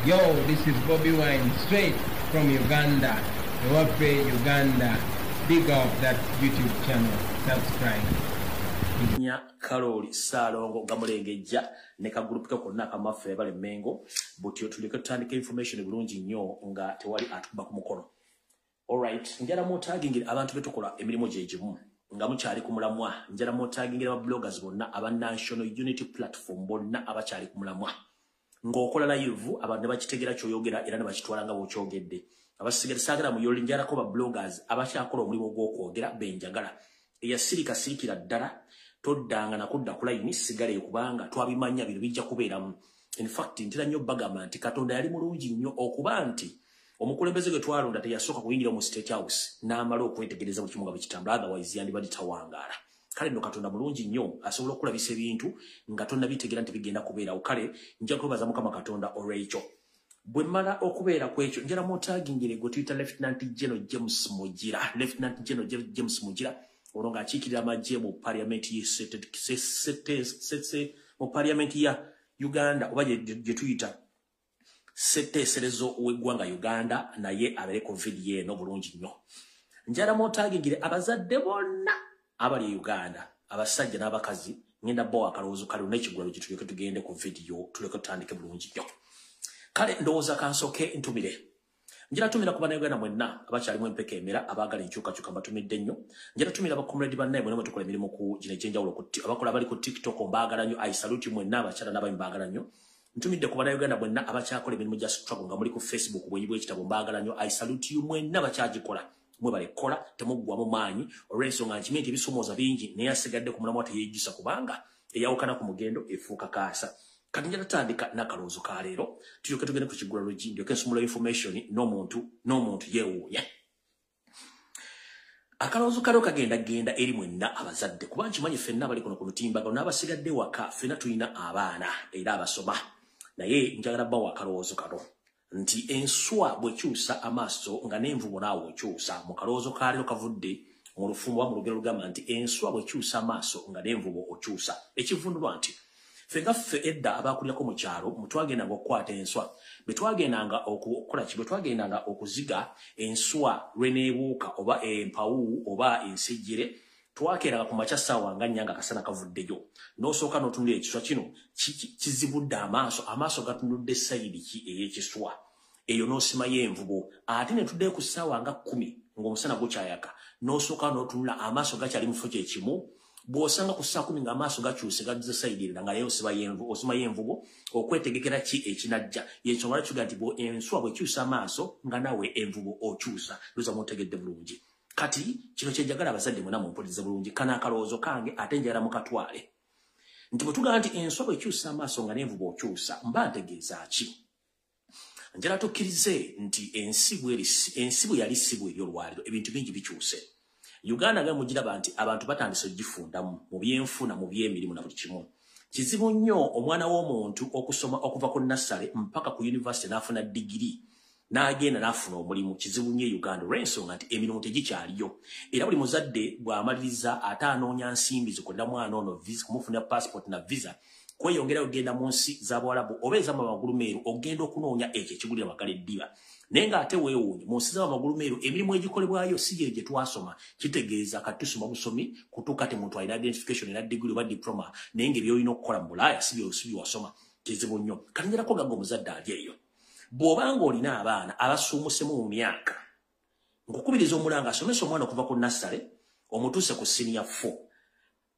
Yo, this is Bobi Wine straight from Uganda. Ewaffe Uganda. Big up that YouTube channel. Subscribe. Nya Karoli Ssalongo Gamulengejja ne ka group ke konna akamaffe bale Mengo butyo tuleke tutandika information bulungi nnyo nga tewali atukuba ku mukono. Alright, njala mu tagging abantu betukola emirimu gye gimu nga mukyali ku mulamwa. Njala mu tagging aba bloggers bonna aba National Unity Platform bonna abakyali ku mulamwa. Ng'okola live abantu ne bakitegera ky'oyogera era ne bakitwala nga bw'okyogedde. Abasigala saagala mu yoli njalako ba bloggers abakyakola omulimu ogw'okwogera benjagala. Eyasirika sirikira ddala toddanga nakudda ku layini sigala eyo kubanga twabimanya bino bijja kubeeramu. In fact ntera nnyo bagamba nti Katonda yali mulungi nnyo okuba nti omukulembeze gwe twalonda teyasooka kuyingira mu State House n'amala okwetegereza buli kimu nga bwe kitambula, otherwise yandibadde tawangaala. Kale nno Katonda mulungi nnyo asobola okulabisa ebintu nga tonnabitegeera nti bigenda kubeerawo. Kale nja kwebaza Mukama Katonda olw'ekyo. Bwe mmala okubeera ku ekyo njala mutagingire gwe tuyita Lieutenant General James Mugira. Lieutenant General James Mugira ono ng'akiikirira amagye mu parliament mu parliament ya Uganda oba gye tuyita ssetteeserezo w'eggwanga Uganda, naye abeere ku vidiyo eno bulungi nnyo. Njala mutagingire abazadde bonna abali e Uganda, abasajja n'abakazi, ngenda bbawa akalowoozo kale n'ekigwalo gye tulyoke tugende ku vidiyo tulyoke tutandike bulungi nnyo. Kale ndowooza kansooke ntumire. Njala tumira ku bannayuganda mwenna abakyalimu empeka emera abaagala enkyukakyuka, mbatumidde nnyo. Njala tumira abakomredi bannaye mwenna mwe tukola emirimu ku gino egy'enjawulo, abakola abali ku TikTok mbaagala nnyo. I salute mwenna abakyala n'abaami mbaagala nnyo. Ntumidde ku bannayuganda mwenna abakyakola emirimu gya struggle nga muli ku Facebook bwenyi bw'ekitabo mbaagala nnyo. I salute you mwenna abakyagikola. Mwebale kukola, temuggwamu maanyi olw'ensonga nkimanyi nti ebisomooza bingi, naye asigadde ku mulamwa teyejjusa kubanga eyawukana ku mugendo efuuka kaasa. Kati njala tutandika n'akalowoozo ka leero tulyoke tugende ku kigulalogi ndyoke nsumula information n'omuntu yeewuunya. Akalowoozo kaleero kagenda genda eri mwenna abazadde kuba nkimanyi ffenna abali kuno ku mutimbagano n'abasigadde waka ffenna tulina abaana era abasoma, naye njagala bbawa akalowoozo kano nti enswa bw'ekyusa amaaso nga n'envubo naawe okyusa. Mu kalowoozo ka leero kavudde mu lufumbo oba mu lugero lugamba nti enswa bw'ekyusa amaaso nga n'envubo okyusa. Ekivundulwa nti ffe nga ffe edda abaakulirako mu kyalo mutwagendanga okukwata enswa, bwe twagendanga okukola ki, bwe twagendanga okuziga enswa lw'eneebuuka oba empawu oba ensejjere, twakeeranga ku makya ssaawa nga nnya nga akasana kavuddeyo, n'osooka n'otunula ekiswa kino kizibudde amaaso, amaaso gatunudde sayidi ki ey'ekiswa eyo, n'osimayo envubo. Ate ne tuddayo ku ssaawa nga 10 ng'omusana gukyayaka, n'osooka n'otunula amaaso gakyali mu kifo kye kimu. Bw'osanga ku ssaawa 10 ng'amaaso gakyuse gadduze sayidi endala, nga naye osimayo envubo okwetegekera ki ekinajja. Y'ensonga lwaki tugamba nti enswa bw'ekyusa amaaso nga naawe envubo okyusa. Ndowooza muntegedde bulungi. Kati kino kye njagala abazadde mwenna mumpulirize bulungi, kano akalowoozo kange ate njagala mukatwale nti bwe tugamba nti enswa bw'ekyusa amaaso nga n'envubo okyusa, mba ntegeeza ki? Njagala tukkirize nti ensi bwe yali si bw'eri olwaliro, ebintu bingi bikyuse. Uganda nga mugiraba nti abantu batandise okugifundamu mu byenfuna, mu byemirimu na buli kimu. Kizibu nnyo omwana w'omuntu okusoma okuva ku nursery mpaka ku university n'afuna digiri n'agenda n'afuna omulimu. Kizibu nnyo e Uganda olw'ensonga nti emirimu tegikyaliyo, era buli muzadde bw'amaliriza ate anoonya nsimbi zikolera mwana ono visa, kumufunira passport na visa kweyongera ogenda mu nsi z'Abawalabu oba ez'amagulu meeru ogenda okunoonya ekyo ekigulira magala eddiba. Naye ng'ate weewuunye mu nsi z'amagulu meeru emirimu egikolebwayo si gye gye twasoma. Kitegeeza kati tusoma busomi kutuuka ti muntu alina identification era degree oba diploma, naye ng'ebyolina okukola mu Bulaaya si byewasoma. Kizibu nnyo. Kati njalako gagga omuzadde ali eyo, bw'obanga olina abaana abasuumusemu mu myaka, nkukubiriza omulanga asomesa omwana okuva ku nursery omutuuse ku senior 4.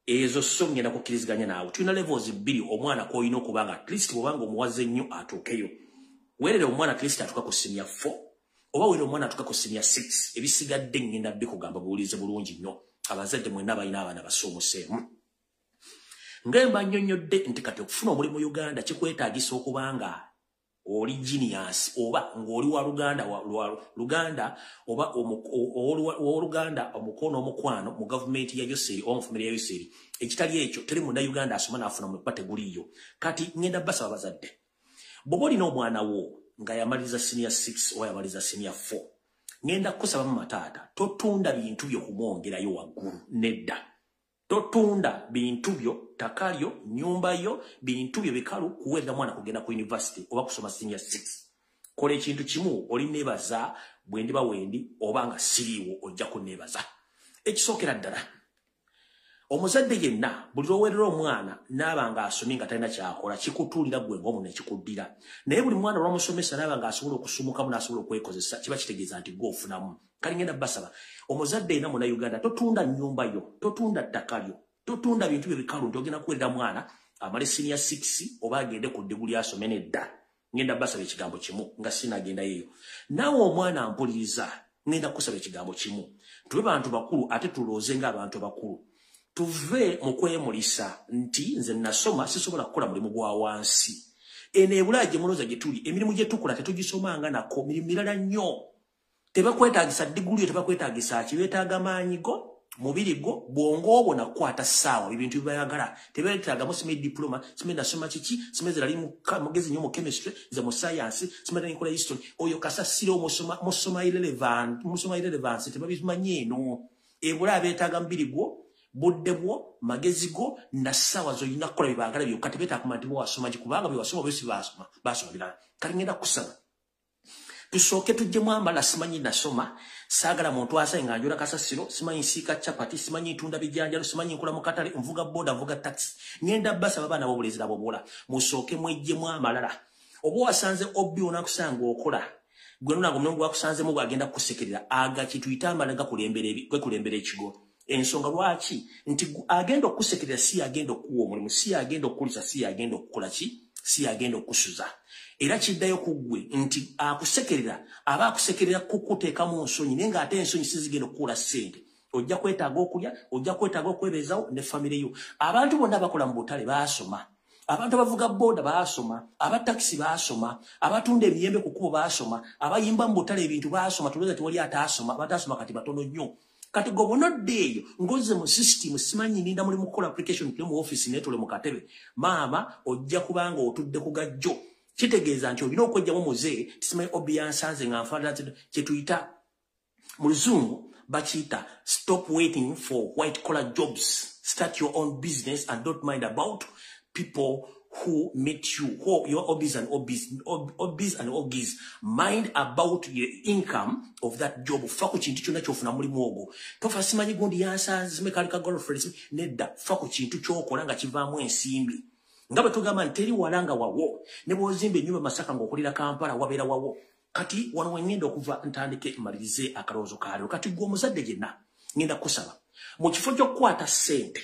Ezo so ngenda kukkiriziganya naawe. Tulina levels bbiri omwana kw'olina okuba nga at least bw'obanga omuwaze nnyo atuukeyo. Weerere omwana at least atuuka ku senior 4 oba weerere omwana atuuka ku senior 6. Ebisigadde ngenda bikugamba buwulize bulungi nnyo. Abazadde mwenna balina abaana basuumuseemu, nga mba nnyonnyodde nti kati okufuna omulimu mu Uganda kikwetaagisa okuba nga oli genius oba ng'oli wa luganda luganda oba owooluganda omukono omukwano mu gavumenti ya Yoseri oba mu famire ya Yoseri. Ekitali ekyo teri munnayuganda asoma n'afuna mulimu kuba teguliiyo. Kati ngenda basaba abazadde, bw'oba olina omwana wo nga yamaliriza senior 6 oba yamaliriza senior 4, ngenda kukusaba mu mataata totunda bintu byo kumwongerayo waggulu. Nedda, totunda bintu byo, ttaka lyo, nnyumba yo, bintu byo bikalu kuweerera mwana kugenda ku university oba kusoma senior 6. Kola ekintu kimu, oli nebaza bwe ndiba wendi oba nga siriiwo, ojja kunneebaza. Ekisookera ddala, omuzadde yenna buli lw'oweerera omwana n'aba ng'asomye nga talina ky'akola, kikutuulira ggwe ng'omuntu ekikuddira. Naye buli mwana lw'omusomesa n'aba ng'asobola okusumukamu n'asobola okwekozesa, kiba kitegeeza nti ggwe ofunamu. Kale ngenda basaba, omuzadde yenna Munnayuganda, totunda nnyumba yo, totunda ttaka lyo, totunda bintu byo bikalu nti ogenda kuweerera mwana amale senior 6 oba agende ku ddiguli asome. Nedda. Ngenda basaba ekigambo kimu nga sinagenda eyo. Naawe omwana mpuliriza, ngenda kusaba ekigambo kimu. Tube bantu bakulu ate tulowooze ng'abantu abakulu. Tuve mu kwemulisa nti nze nasoma sisobola kukola mulimu gwa wansi. Eno ebulaya gye mulowooza gye tuli, emirimu gye tukola tetugisomanga nako, mirimu mirala nnyo. Tebakwetaagisa diguli yo, tebakwetaagisa ki, beetaaga maanyi go, mubiri gwo, bwongo obwo nakukwata ssaawa, ebintu byebayagala. Tebeetaagamu simanyi diploma, simanyi nasoma kiki, simanyi nze nali mugezi nnyo mu chemistry, nze mu science, simanyi nali nkola history. Oyo kasasiro musoma, musoma irrelevant, musoma irrelevance, tebabimanyi eno. Ebulaya beetaaga mubiri gwo, budde bwo, magezi go na ssaawa z'olina kukola bye baagala byokka. Tebeetaaga kumanya nti bwewasoma ki, kubanga bye wasoma byo si baasoma, baasoma birala. Kale ngenda kusaba tusooke tuggyemu amala simanyi nasoma, saagala muntu asaye nga njola kasasiro, simanyi nsiika chapati, simanyi ntunda bijanjalo, simanyi nkola mu katale, nvuga boda, nvuga taxi. Ngenda basaba abaana b'obulenzi n'ab'obuwala, musooke mweggyemu amalala. Oba wasanze obbi onakusanga okola gwe nonanga omulimu gwakusanzemu gwagenda kukusekerera, aga kituyite amala gakulembera ekigo. Ensonga lwaki nti agenda okukusekerera si agenda okukuwa omulimu, si agenda okukulisa, si agenda okukola ki, si agenda okukusuza. Era kiddayo ku ggwe nti akusekerera aba akusekerera kukuteekamu nsonyi, naye ng'ate ensonyi si zigenda okukuula ssente. Ojja kwetaaga okulya, ojja kwetaaga okwebeezawo ne famire yo. Abantu bonna abakola mu butale baasoma, abantu abavuga boda baasoma, abatakisi baasoma, abatunda emiyembe ku kkubo baasoma, abayimba mu butale ebintu baasoma. Tulowooza tewali ataasoma, abataasoma kati batono nnyo. Kati gwe bw'onodda eyo ng'ozze mu system, simanyi ninda mulimu kukola application, tule mu office neetule mu katebe, maama ojja kubanga otudde ku gajjo. Kitegeeza nti olina okwejjamu muze simanyi obi yansanze nga nfaanana. Kye tuyita mu Luzungu bakiyita "Stop waiting for white collar jobs, start your own business and don't mind about people who meet you, who your obis and obis, obis and ogis. Mind about your income of that job." Fa ku kintu kyonna kyofuna mulimu ogwo. Tofa simanyi gundi yansanze, simanyi kali ka girlfriend. Nedda, fa ku kintu kyokola nga kivaamu ensimbi. Nga bwe tugamba nti teri wala nga wawo, ne bw'ozimba ennyumba Masaka ng'okolera Kampala, wabeera wawo. Kati wano wengenda okuva ntandike mmalirize akalowoozo kaleero. Kati gwe omuzadde gyenna, ngenda kusaba, mu kifo ky'okukwata ssente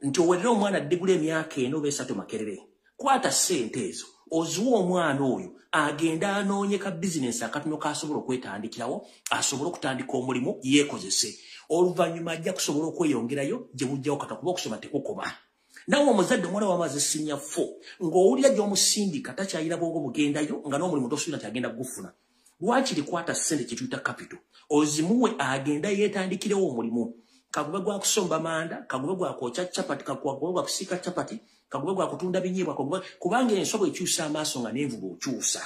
nti owerere omwana ddigula emyaka 4 oba 3 Makerere, kwata ssente ezo oziwe omwana oyo agende anoonye ka bizinensi akatono k'asobola okwetandikirawo, asobole okutandika omulimu yeekozese. Oluvannyuma ajja kusobola okweyongerayo gye bujjawo kata, kuba okusoma tekukoma. Nawe omuzadde, omwana wamaze senior 4 ng'owulira gy'omusindika takyayina bwongo bugendayo, nga n'omulimu tosuubira nti agenda kugufuna, lwakiri kwata ssente kyetuyita capital ozimuwe agenda yeetandikirewo omulimu. Kagube gwa kusomba manda, kagube gwa kwokya chapati, kagube gwa kusiika chapati, kagube gwa kutunda binyeebwa, kagube, kubanga ensobo ekyusa amaaso nga n'envuba okyusa.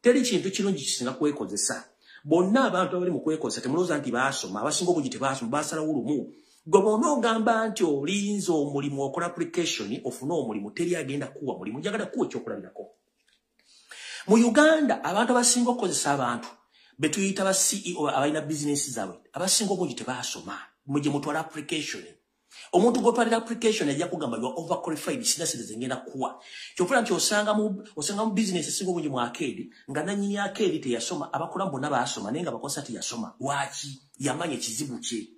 Teri kintu kirungi kisinga kwekozesa. Bonna abantu abali mu kwekozesa temulowooza nti baasoma, abasinga obungi tebaasoma, baasalawo lumu. Gwe bw'ona ogamba nti olinze omulimu, okola application ofune omulimu, teri agenda kuwa mulimu. Njagala kuwa ekyokulabirako. Mu Uganda abantu abasinga okukozesa, abantu betuyita ba CEO abalina bizinesi zaabwe, abasinga obungi tebaasoma. Mwe mutwala application, omuntu gwotwalira application ajja kugamba, "You are overqualified, sina sente zengenda kuwa." Kyofula nti osanga mu business esinga obungi mu arcade nga nannyini arcade teyasoma, abakola bonna baasoma, naye nga bakozesa teyasoma. Lwaki? Yamanya ekizibu kye.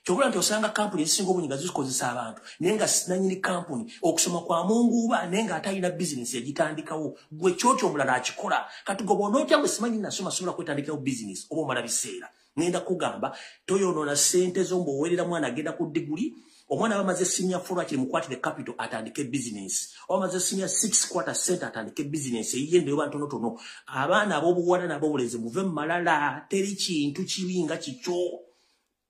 Kyobula nti osanga kampuni ezisinga obungi nga zikozesa abantu, naye nga nanyini kampuni okusoma kwa munguuba, naye nga ate alina bizinesi yagitandikawo. Gwe kyotyo omulala akikola. Kati gwe bw'onootya bwe simanyi nasoma sobola kwetandikirawo bizinesi, oba omala biseera. Ngenda kugamba, toyonoona ssente zo mbw'owerera mwana agenda ku diguli. Omwana bamaze senior 4, lwakiri mukwatire capital atandike bizinesi. Oba amaze senior 6, kwata ssente atandike bizinesi eyiye ndeyoba ntonotono. Abaana ab'obuwala n'ab'obulenzi, muve mu malala. Teri kintu kibi nga kikyo,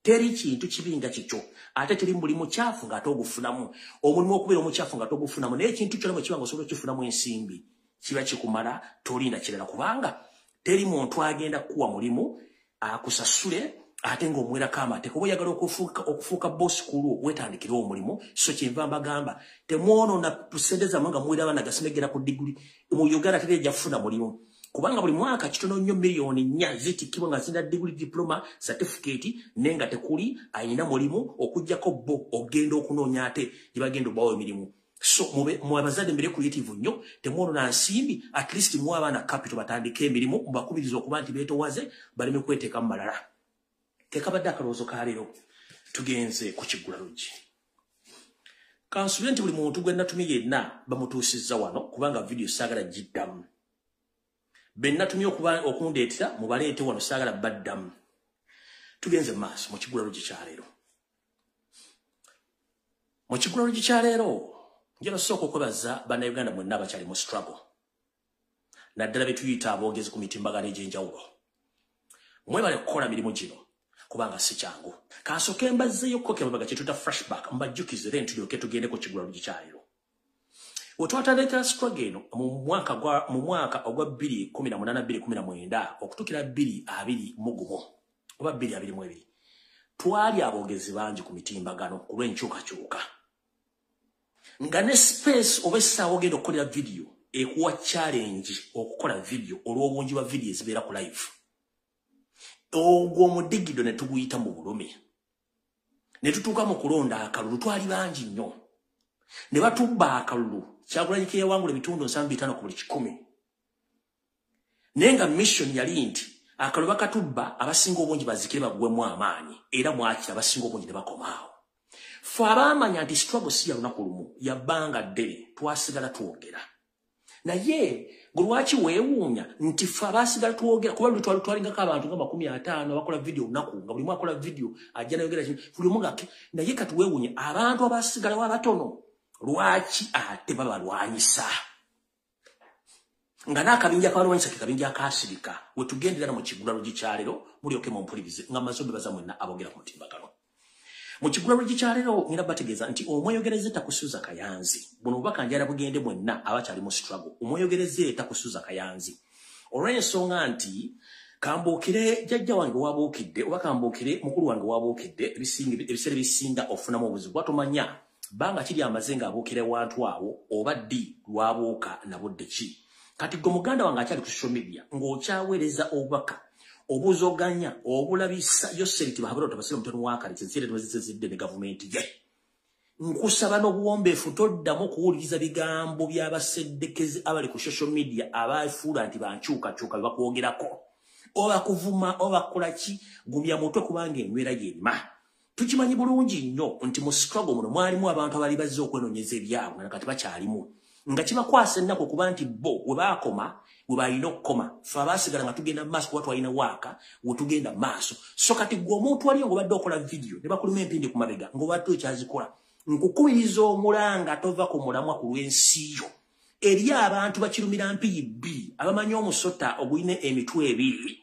teri kintu kibi nga kikyo. Ate teri mulimu kyafu ng'ate ogufunamu omulimu okubeera omukyafu nga togufunamu, naye ekintu kyonna bwe kiba nga osobola okukifunamu ensimbi, kiba kikumala, tolinda kirala, kubanga teri muntu agenda kukuwa mulimu akusasule ate ng'omuwerako amateeka. Oba oyagala okufuuka bosi kulwo, weetandikire omulimu. So kyenva mbagamba, temwonoona sente zammwe nga muwera abaana gasimegera ku diguli. Mu Uganda teri ejja kufuna mulimu. Kubanga buli mwaka kitono nnyo 4 miliyoni zitikkibwa nga zina degree, diploma, certificate, naye nga tekuli ayina mulimu okuggyako bo ogenda okunoonya ate gye bagenda obbawo emirimu. So mube abazadde mbere creative nnyo, temwonona nsimbi. At least muwe abaana capital batandike emirimu, mubakubiriza okuba nti beetowaze baleme kweteeka mu malala. Kekabadde akalowoozo ka leero. Tugenze ku kiggula luggi. Kansubire nti buli muntu gwe natumye yenna bamutuusizza wano, kubanga vidiyo saagala giddamu. Be natumye okundeetera mubaleete wano, saagala baddamu. Tugenze mu maaso mu kiggula luggi kyaleero. Mu kiggula luggi kyaleero njala sooka okwebaza Bannayuganda mwenna abakyali mu struggle, naddala be tuyita aboogezi ku mitimbagano egy'enjawulo. Mwebale kukola mirimu gino kubanga si kyangu. Kansooke mbazzeeyokko kemabaga kye tuyita flashback, mbajjukize, then tulyoke tugende ku kiggula luggi kyaleero. We twatandikira struggle eno mu mwaka ogwa 2018, 2019 okutuukira 2021 oba 2022, twali aboogezi bangi ku mitimbagano ku lw'enkyukakyuka, nga ne space oba essaawa ogenda okukolera vidiyo ekuwa challenge okukola vidiyo olw'obungi bwa vidiyo ezibeera ku live. Ogwo omudigido ne tuguyita mu bulumi ne tutuuka mu kulonda akalulu. Twali bangi nnyo ne batubba akalulu. Kyagulanyi ke yawangula ebitundu 75 ku buli 100, naye nga mission yali nti akalulu bakatubba, abasinga obungi bazikire baggwemu amaanyi, era mwakira abasinga obungi ne bakomaawo. Fe abaamanya nti struggle si ya lunaku lumu, yabbanga ddene, twasigala twogera. Naye gwe lwaki weewuunya nti ffe abaasigala twogera? Kuba luli twalingako abantu nga 50 abakola vidiyo olunaku, nga buli omu akola vidiyo ajja nayogera kino, buli omu nga. Naye kati weewuunya abantu abaasigalawo abatono lwaki ate babalwanyisa, nga n'akabinja kabalwanyisa ke kabinja akaasirika. We tugendera mu kiggula luggi kyaleero, mulyoke mumpulirize nga maze obebaza mwenna aboogera ku mutimbagano. Mu kiggula luggi kyaleero ngenda bategeeza nti omweyogereze takusuza kayanzi. Buno obubaka njala bugende mwenna abakyali mu struggle. Omweyogereze takusuza kayanzi, olw'ensonga nti kambuukire jjajja wange wabuukidde oba kambuukire mukulu wange wabuukidde, ebiseera ebisinga ofunamu obuzibu kuba tomanya bbanga kiri amaze ng'abuukira ewantu awo oba ddi lwabuuka na budde ki. Kati gwe muganda wange akyali ku social media ng'okyaweereza obubaka obuzoganya obulabisa Yoseri Tibahabura otabasire mutoni wakale kyensire tebazizidde ne gavumenti ye, nkusaba n'obuwombeefu toddamu okuwuliriza bigambo by'abaseddekezi abali ku social media abafuula nti bankyukakyuka. Bye bakwogerako oba kuvuma oba kukola ki, gumya mutwe kubanga enywera yenna. Tukimanyi bulungi nnyo nti mu struggle muno mwalimu abantu abali bazze okwenoonyeza ebyabwe, nga kati bakyalimu, nga kibakwasa ennaku okuba nti bo we baakoma we balina okukoma. Fe abaasigala nga tugenda maaso kuba twalina waaka we tugenda maaso. So kati gwe omuntu aliyo ng'obadde okola vidiyo ne bakuluma empindi ku mabega ng'obadde okyazikola, nkukubiriza omulanga tova ku mulamwa ku lw'ensi yo. Eri abantu bakirumira mpiyi bbi abamanyi omusota ogulina emitwe ebiri.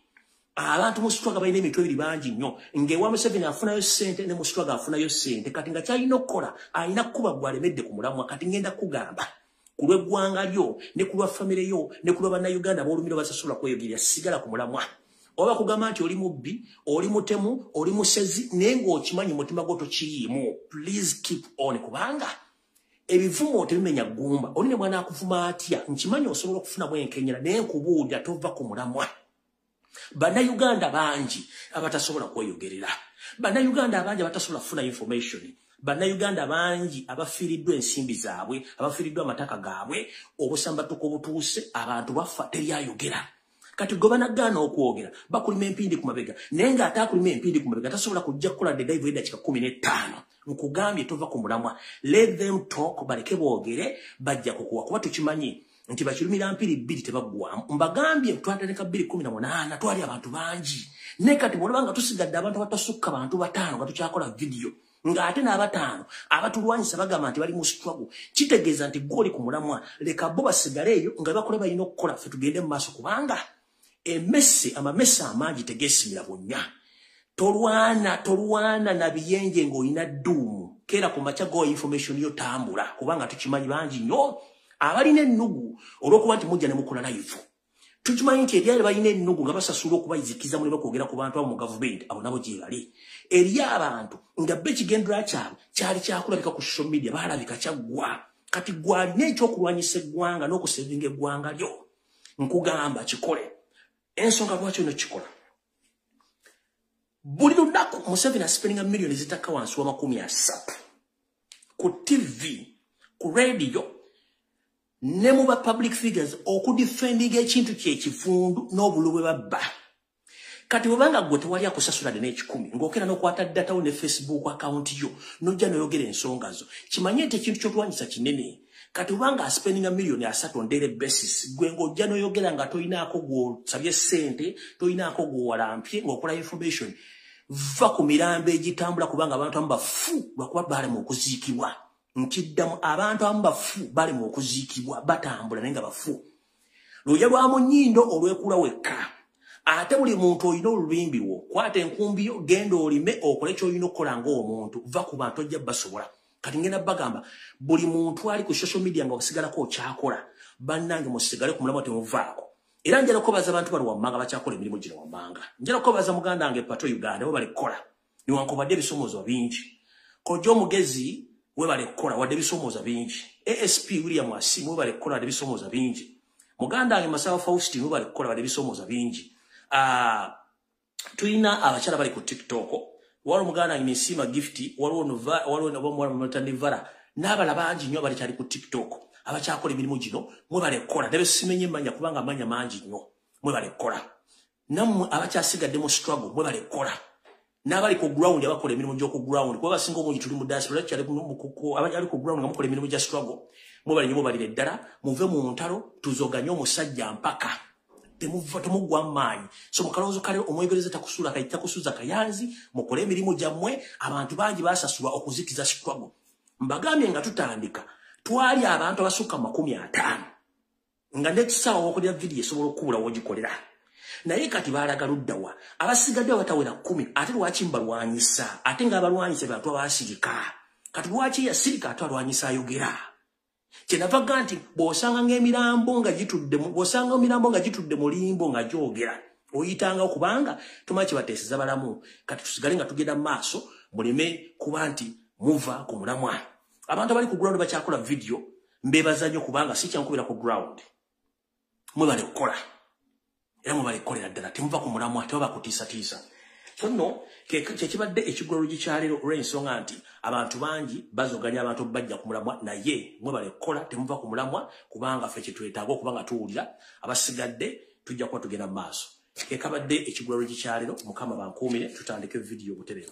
Abantu mu struggle balina emitwe ebiri bangi nnyo, ng'ewa Museveni afunayo ssente ne mu struggle afunayo ssente. Kati nga kyalina okukola alina kuba gwalemedde ku mulamwa. Kati ngenda kugamba ku lw'eggwanga lyo ne ku lwa famire yo ne ku lwa Bannayuganda ab'olumiro basasobola kweyogerera, sigala ku mulamwa. Oba kugamba nti oli mubbi, oli mutemu, oli musezi, naye ng'okimanyi mutima gwo tokiriimu, please keep on, kubanga ebivumo tebimenya ggumba. Oli ne mwana akuvuma atya, nkimanyi osobola okufunamu enkenyera, naye nkubuulira tova ku mulamwa. Bannayuganda bangi abatasobola kweyogerera, Bannayuganda abangi abatasobola kufuna information, Bannayuganda bangi abafiiriddwa ensimbi zaabwe, abafiiriddwa amataka gaabwe, obusambatuko obutuuse, abantu bafa teryayogera. Kati gwe banagaana okwogera bakulima empindi ku mabega, naye ng'ate akulima empindi ku mabega tasobola kujja kukola the live eddakiika 15. Nkugambye tova ku mulamwa. Let them talk, baleke boogere, bajja kukuwa kuba tukimanyi nti bakirumira mpiri bbiri tebaggwamu. Mbagambye twatandika 2018, twali abantu bangi, naye kati bwolaba nga tusigadde abantu abatasukka bantu 5 nga tukyakola vidiyo, ng'ate n'abataano abatulwanyisa bagamba nti bali mu struggle, kitegeeza nti gwe oli ku mulamwa. Leka bo basigale eyo nga bakola balina okukola, ffe tugende mu maaso, kubanga emmese amamese amangi tegeesimira bunnya. Tolwana, tolwana na biyenje ng'olina dduumu. Keera ku makya go information yo tambula, kubanga tukimanyi bangi nnyo abalina ennugu olw'okuba nti mujja ne mukola live. Tukimanyi nti eri balina ennugu nga basasula okubayizikiza muleme kwogera ku bantu abo mu gavumenti, abo nabo gye bali. Eri abantu nga bo ekigendera kyabwe kyali kyakulabika ku social media, baalabika kyaggwa. Kati gwalina ekyokulwanyisa eggwanga n'okusevinga eggwanga lyo. Nkugamba kikole. Ensonga lwaki ono kikola. Buli lunaku Museveni aspendinga miliyoni zitaka wansi wa 30 ku TV, ku radio, ne mu ba public figures okudefendinga ekintu kye ekifundu n'obululu bwe babba. Kati bw'obanga ggwe tewali akusasula dde n'ekikumi, ng'okera n'okwata data wo ne Facebook account yo, n'ojja n'oyogera ensonga zo. Kimanye nti ekintu ky'otwanyisa kinene. Kati obanga aspendinga miliyoni 30 on daily basis, gwe ng'ojja n'oyogera nga toyinaako gw'osabye ssente, toyinaako gw'owalampye, ng'okola information. Va ku mirambo egitambula kubanga abantu abamu bafu lwakuba balema okuziikibwa. Nkiddamu, abantu abamu bafu balema okuziikibwa, batambula naye nga bafu. Luya lwa mu nnyindo olwekula wekka. Ate buli muntu olina olubimbi lwo, kwata enkumbi yo, genda olime okole ky'olina okukola ng'omuntu. Va ku bantu ojja basobola. Kati ngenda bagamba buli muntu ali ku social media nga osigalako okyakola, bannange musigale ku mulamwa temuvaako. Era njala okubaza abantu bano wammanga bakyakola emirimu gino wammanga. Njala okubaza muganda wange Pato Uganda we bali kukola, newankubadde ebisomoozo bingi. Kojja omugezi we bali kukola wadde ebisomoozo bingi. ASP William Asimu we bali kukola wadde ebisomoozo bingi. Muganda wange Masaba Faustin we bali kukola wadde ebisomoozo bingi. Tulina abakyala bali ku TikTok, waliwo muganda wange Nsiima Gift, waliwo Nivara n'abalala bangi nnyo abalikyali ku TikTok abakyakola emirimu gino. Mwebale kukola, ne besimenye mmanya kubanga amanya mangi nnyo. Mwebale kukola. Nammwe abakyasigadde mu struggle mwebale kukola. N'abali ku ground abakola emirimu gy'oku ground, kuba abasinga obungi tuli mu diaspora, abali ku ground nga mukola emirimu gya struggle, mwebale nnyo, mwebalire ddala. Muve mu ntalo, tuzoganye omusajja mpaka temuggwa maanyi. So mu kalowoozo kale omwegereza takusuula takusuuza kayanzi, mukole emirimu gyammwe. Abantu bangi basasulwa okuzikiza struggle. Mbagambye nga tutandika twali abantu abasukka 50 nga n'ekisaawa wokolera vidiyo esobola okubula w'ogikolera. Naye kati baalaga luddawa abasigadde abatawera 10. Ate lwaki mbalwanyisa? Ate ng'abalwanyisa bantu abaasirika. Kati lwaki yasirika ate alwanyisa ayogera? Kyenavaga nti bw'osanga ng'emirambo nga gitudde, bw'osanga emirambo nga gitudde mu limbo nga gyogera, oyitanga kubanga tumanyi kye bateeseza balamu. Kati tusigale nga tugenda mu maaso, muleme kuba nti muva ku mulamwa. Abantu abali ku ground bakyakola vidiyo, mbeebaza nnyo kubanga si kyankubira ku ground. Mwebale kukola, era mwebale kukolera ddala, temuva ku mulamwa, tebaba kutiisatiisa. So nno kyekibadde ekigulologi kya leero, olw'ensonga nti abantu bangi bazoganya abantu bajja ku mulamwa, naye mwebale kukola, temuva ku mulamwa, kubanga ffe kyetwetaaga okuba nga tuwulira. Abasigadde tujja kuba tugenda mu maaso. Kekabadde ekigulologi kya leero. Mukama bankuumire, tutandike vidiyo butereevu.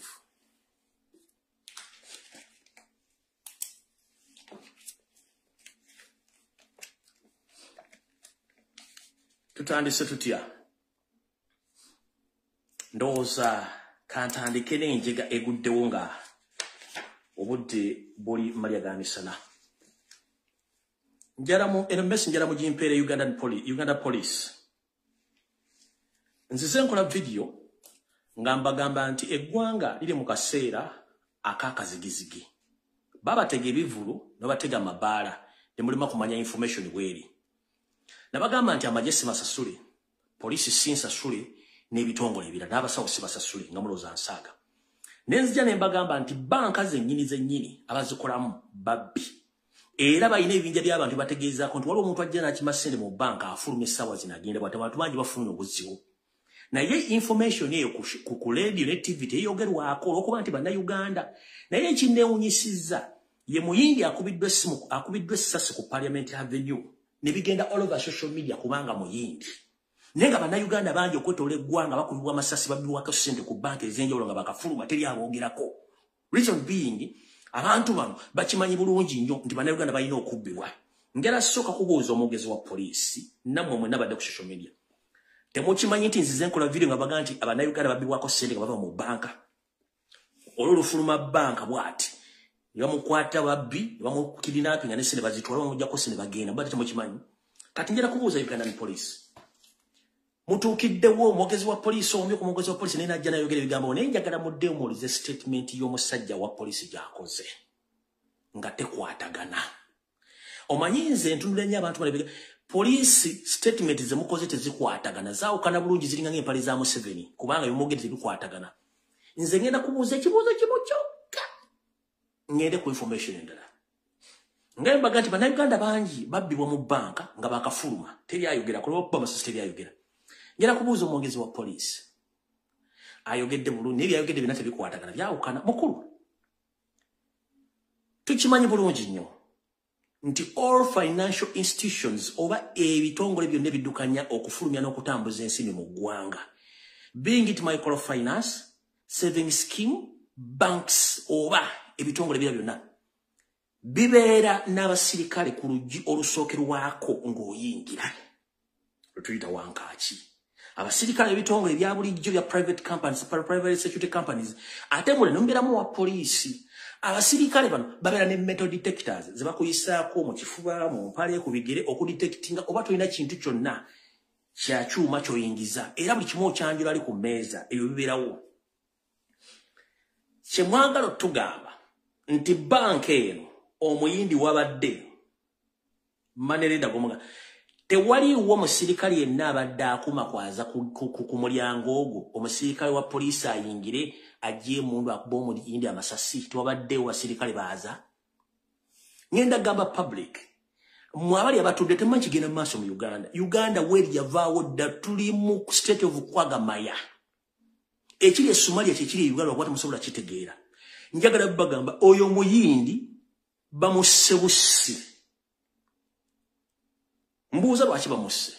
Tutandise tutya? Ndowooza kantandike n'enjega eguddewo nga obudde buli malya ga misana. Njala eno mesi njala mugimpeere Uganda Police. Nzize nkola vidiyo nga mbagamba nti eggwanga liri mu kaseera ak'akazigizigi. Babatega ebivvulu n'obatega amabaala, temulima kumanya information bweri. Nabagamba nti amagye si masasule, poliisi si nsasule, n'ebitongole ebirala n'abasawo si basasule, nga mulowooza nsaaga. Ne nzija ne mbagamba nti banka zennyini zennyini abazikolamu babbi. Era balina ebibinja by'abantu bategeezaako nti waliwo omuntu ajja n'akima ssente mu banka afuluma essaawa zino agenda bw'ati, abantu bangi bafuna obuzibu. Naye information eyo ku radio ne TV teyogerwako olw'okuba nti Bannayuganda. Naye ekinneewunyisizza ye Muyindi akubiddwa essimu, akubiddwa essasi ku Parliament Avenue ne bigenda all over social media kubanga Muyindi. Naye nga Bannayuganda bangi okwetoola eggwanga bakubibwa amasasi, babbibwako ssente ku banka ez'enjawulo nga bakafuluma, teri aboogerako. Reason being, abantu bano bakimanyi bulungi nnyo nti Bannayuganda balina okubbibwa. Njala sooka kubuuza omwogezi wa poliisi, nammwe mwenna badde ku social media. Temukimanyi nti nzize nkola vidiyo nga baga nti Abannayuganda babbibwako ssente nga bava mu banka. Olwo olufuluma banka bw'ati ne bamukwata babbi, ne bamukidnappinga ne ssente bazitwala, bamuggyako ssente bagenda. Mbadde temukimanyi. Kati njala kubuuza Ugandan Police. Mutuukiddewo omwogezi wa poliisi, omumyuka omwogezi wa poliisi naye najja n'ayogera ebigambo, naye njagala muddeyo muwulize statement y'omusajja wa poliisi gy'akoze nga tekwatagana. Omanyi nze ntunula nnyo abantu bano, poliisi statement ze mukoze tezikwatagana, zaawukana bulungi, ziringa ng'empale za Museveni, kubanga byemwogedde tebikwatagana. Nze ngenda kubuuza ekibuuzo kimu kyokka, ngende ku information endala. Nga mbaga nti bannayuganda bangi babbibwa mu banka nga bakafuluma, teri ayogera, kulwa amasasi teri ayogera. Ngera kubuuza omwogezi wa poliisi ayogedde bulungi, naye byayogedde byonna tebikwatagana, byawukana. Mukulu, tukimanyi bulungi nnyo nti all financial institutions oba ebitongole byonna ebiddukanya okufulumya n'okutambuza ensimbi mu ggwanga, being it microfinance, saving scheme, banks oba ebitongole bira byonna, bibeera n'abasirikale ku luggi olusookerwako ng'oyingira, lwetuyita wankaaki. Abasirikale ebitongole ebya bulijjo bya private companies, private security companies, ate mule nomubeeramu wa poliisi. Abasirikale bano babeera ne metal detectors ze bakuyisaako mu kifuba, mu mpale, ku bigere, okudetectinga oba tolina kintu kyonna kya kyuma ky'oyingiza, era buli kimu okyanjula ali ku mmeeza. Ebyo bibeerawo. Kyemwagala otugamba nti banka eno omuyindi wabadde manerenda gomuga, tewaliiwo musirikale yenna abadde akuma kwaza ku mulyango ogwo, omusirikale wa poliisi ayingire ajje emundu akuba omuyindi amasasi? Tewabaddewo basirikale baaza? Ngenda gamba public, mmwe abali abatudde temumanyi kigenda mu maaso mu Uganda. Uganda weeri yavaawo dda, tuli mu state of kwagamaya. Ekiri e Somalia kyekiri e Uganda, wakuba temusobola kitegeera. Njagala bagamba oyo omuyindi bamusse bussi. Mbuuza lwaki bamusse?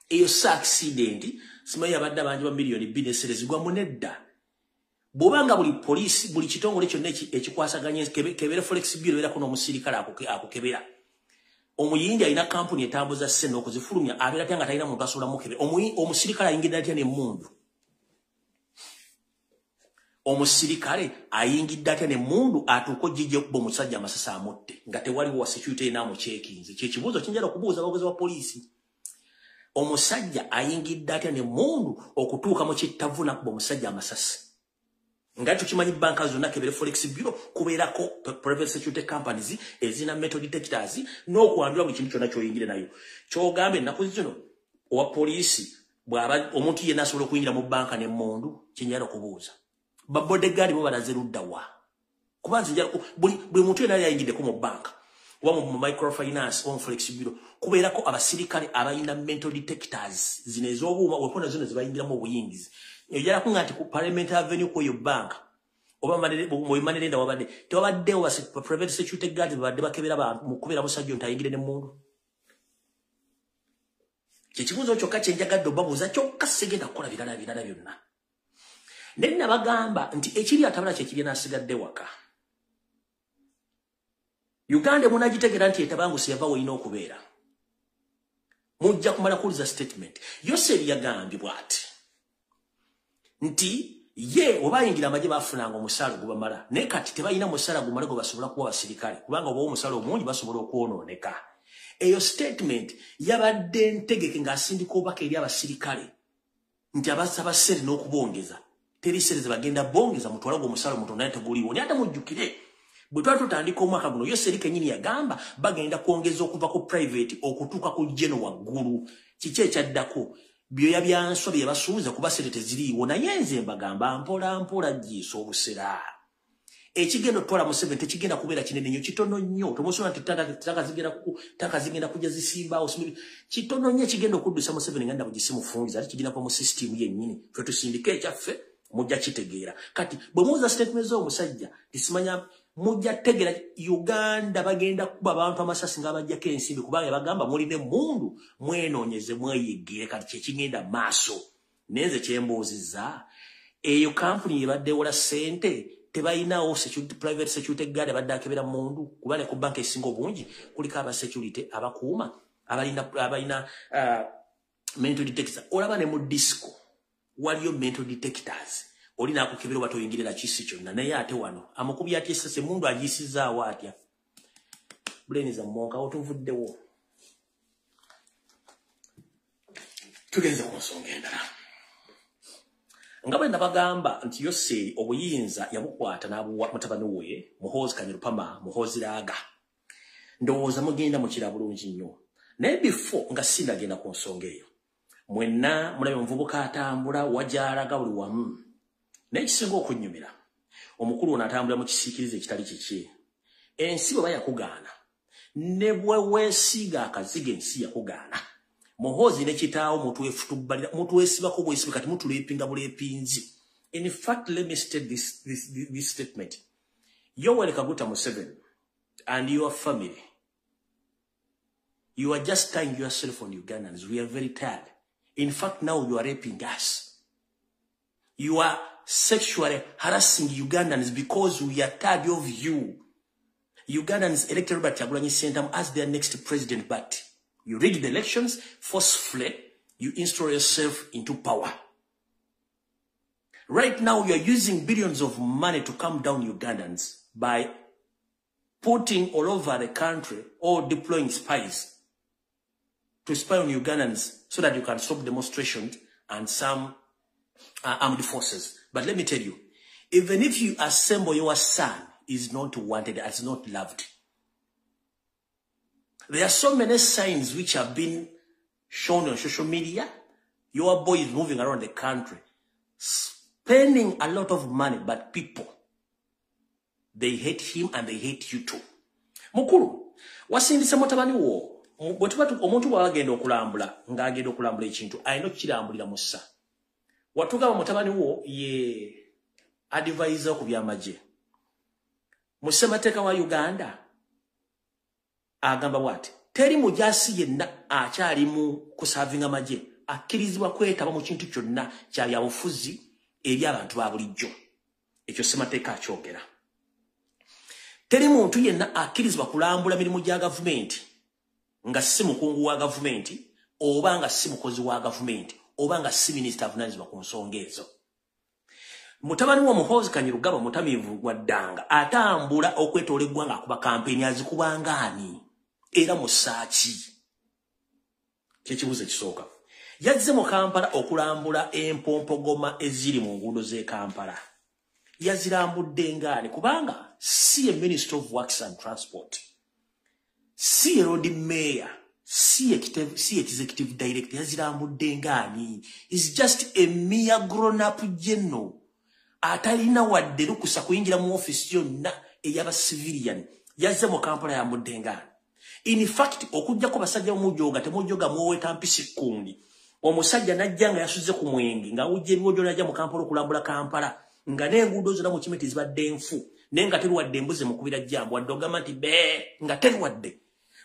Eyo si accident, simanyi abadde abangi ba 2 miliyoni esere zigwa munedda. Bw'obanga buli poliisi, buli kitongole kyonna ekikwasaganya kebere forex bureau erako n'omusirikale akukebera, omuyindi alina kampuni etambuza ssente okuzifulumya abeera atya nga talina muntu asobola mukebera? Omusirikale ayingidde atya n'emmundu? Omusirikale ayingidde atya n'emmundu atuuka ojjijja okuba omusajja amasasi amutte nga tewaliwo wa security yenna amukyekinze? Kyekibuuzo kinjala okubuuza abagozi ba poliisi. Omusajja ayingidde atya n'emmundu okutuuka mu kittavu nakuba omusajja amasasi, nga tukimanyi banka zonna, kebere forex bureau, kubeerako private security companies ezina metal detectors n'okwanjula buli kintu kyonna ky'oyingire nayo? Kyogamba ennaku zino owa poliisi bw'aba omuntu yenna asobola okuyingira mu banka n'emmundu? Kyenjala okubuuza, babodegaadi bo balaze ludda wa? Kuba nze buli muntu yenna yali ayingiddeko mu banka oba mu microfinance oba mu forex bureau, kubeerako abasirikale abalina metal detectors zino ez'obuuma wepona zino zebayingiramu obuyingizi. Ojala kunga nti ku Parliament Avenue ku eyo banka oba mu Manerenda wabadde tewabaddewo private security guard babadde bakebera bantu mu kubeera musajja nti ayingire n'emmundu? Kyekibuuzo kyokka kyenjagadde obabuuza kyokka, sigenda kukola birala birala byonna. Naye nabagamba nti ekiri atabala kyekiri n'asigadde waka. Uganda munagitegeera nti etabanguse yava weerina okubeera. Mujja kumala kuwuliza statement. Yoseri yagambye bw'ati nti ye oba ayingira amagye bafunanga omusaala ogubamala, naye kati tebalina musaala gumala gwe basobola kuwa basirikale, kubanga oba omusaala omungi basobola okwonooneka. Eyo statement yabadde ntegeke ng'asindika obubaka eri abasirikale nti abasaba ssente n'okubongeza, teri ssente zebagenda bongeza, mutwala gwe omusaala omutono naye teguliiwo. Naye ate mujjukire bwe twali tutandika omwaka guno, Yoseri kennyini yagamba bagenda kwongeza okuva ku private okutuuka ku general waggulu. Kiki ekyaddako? Byoya byanswa bye basuubiza, kuba ssente teziriiwo. Naye nze mbagamba mpola mpola giisa obusera. Ekigenda otwala Museveni tekigenda kubeera kinene nnyo, kitono nnyo. Tomusobola nti tanka zigenda kujja zisimbaawo, kitono nnyo ekigenda okuddusa Museveni nga ndabugisi mufungiza, ate kigenda kuva mu sisitimu yennyini. Ffe tusindike ekyaffe, mujja kitegeera. Kati bwe muwuza statement z'omusajja tisimanya, mujja tegeera Uganda bagenda kuba abantu amasasi ng'abajjako ensimbi, kubanga bagamba mulina emmundu, mwenoonyeze, mweyigire. Kati kyekigenda maaso. Naye nze kyembuuzizza, eyo kampuni yebadde ewola ssente tebalinawo private security guard abadde akebera mundu? Kuba ne ku banka esinga obungi kuliko aba security abakuuma abalina metal detector. Olaba ne mu disco waliyo metal detectors, oli nakukebera oba toyingirira kisi kyonna. Naye ate wano amukubi atya essasi? Emundu agiyisizaawo atya? Buleniza monka awo tuvuddewo, tugenze ku nsonga endala. Nga bwe nabagamba nti Yoseri obuyinza yabukwata n'abuwa mutabani we Muhoozi Kanyerupama Muhoozi Raaga, ndowooza mugenda mukira bulungi nnyo. Naye before nga sinagenda ku nsonga eyo, mwenna mulabe omuvubuka atambula wajalaga buli wamu. Naye kisinga okunnyumira, omukulu ono atambula mu kisiikirize ekitali kiki. Ensi bwe bayakugaana Ne bwe weesiiga akazigo ensi yakugaana. Muhoozi ne kitaawo mutwefutubbalira, mutwesibako bwesibi, kati mutuleepinga buleepinzi. In fact, let me state this statement. Yoweri Kaguta Museveni and your family, you are just tying yourself on Ugandans. We are very tired. In fact, now you are raping us. You are sexually harassing Ugandans because we are tired of you. Ugandans elected Robert Kyagulanyi Ssentamu as their next president, but you rigged the elections forcefully. You install yourself into power. Right now, you are using billions of money to calm down Ugandans by putting all over the country or deploying spies to spy on Ugandans so that you can stop demonstrations and some armed forces. But let me tell you, even if you assemble, your son is not wanted, is not loved. There are so many signs which have been shown on social media. Your boy is moving around the country, spending a lot of money, but people, they hate him and they hate you too. Mukulu, wasindise mutabani wo, bwe tuba omuntu bw'agenda okulambula, ng'agenda okulambula ekintu, alina okukirambulira mu ssa. Watugamba mutabani wo ye advisor ku byamagye. Mu ssemateeka wa Uganda, agamba bw'ati, teri mujaasi yenna akyali mu kuservinga magye akkirizibwa kwetaba mu kintu kyonna kya byabufuzi eri abantu ba bulijjo. Ekyo ssemateeka akyogera. Teri muntu yenna akkirizibwa kulambula mirimu gya gavumenti nga si mukungu wa gavumenti oba nga si mukozi wa gavumenti oba nga si minisita avunaanyizibwa ku nsonga ezo. Mutabani wa Muhoozi Kainerugaba mutamiivu gwa ddanga atambula okwetoola eggwanga akuba kampeyini azikubanga ani era musaaki? Kyekibuuzo ekisooka. Yazze mu Kampala okulambula empompogoma eziri mu nguudo z'e Kampala. Yazirambudde ngaani? Kubanga si ye Minister of Works and Transport, si ye Lord Mayor, si executive director, yazirambudde ngaani? Is just a mere grown up general atalina wadde lukusa kuyingira mu office yonna ey'aba civilian. Yazze mu Kampala yambudde ngaani? In fact, okujjako basajja mujoga temujoga muweta mpisi kundi. Omusajja najja nga yasuze ku mwenge ng'awujja ebiwojo najja mu Kampala okulambula Kampala nga n'enguudo zonna mu Kimiti zibadde nfu naye nga teriwadde embuzi mukubira jjambo wadde ogamba nti be nga teriwadde.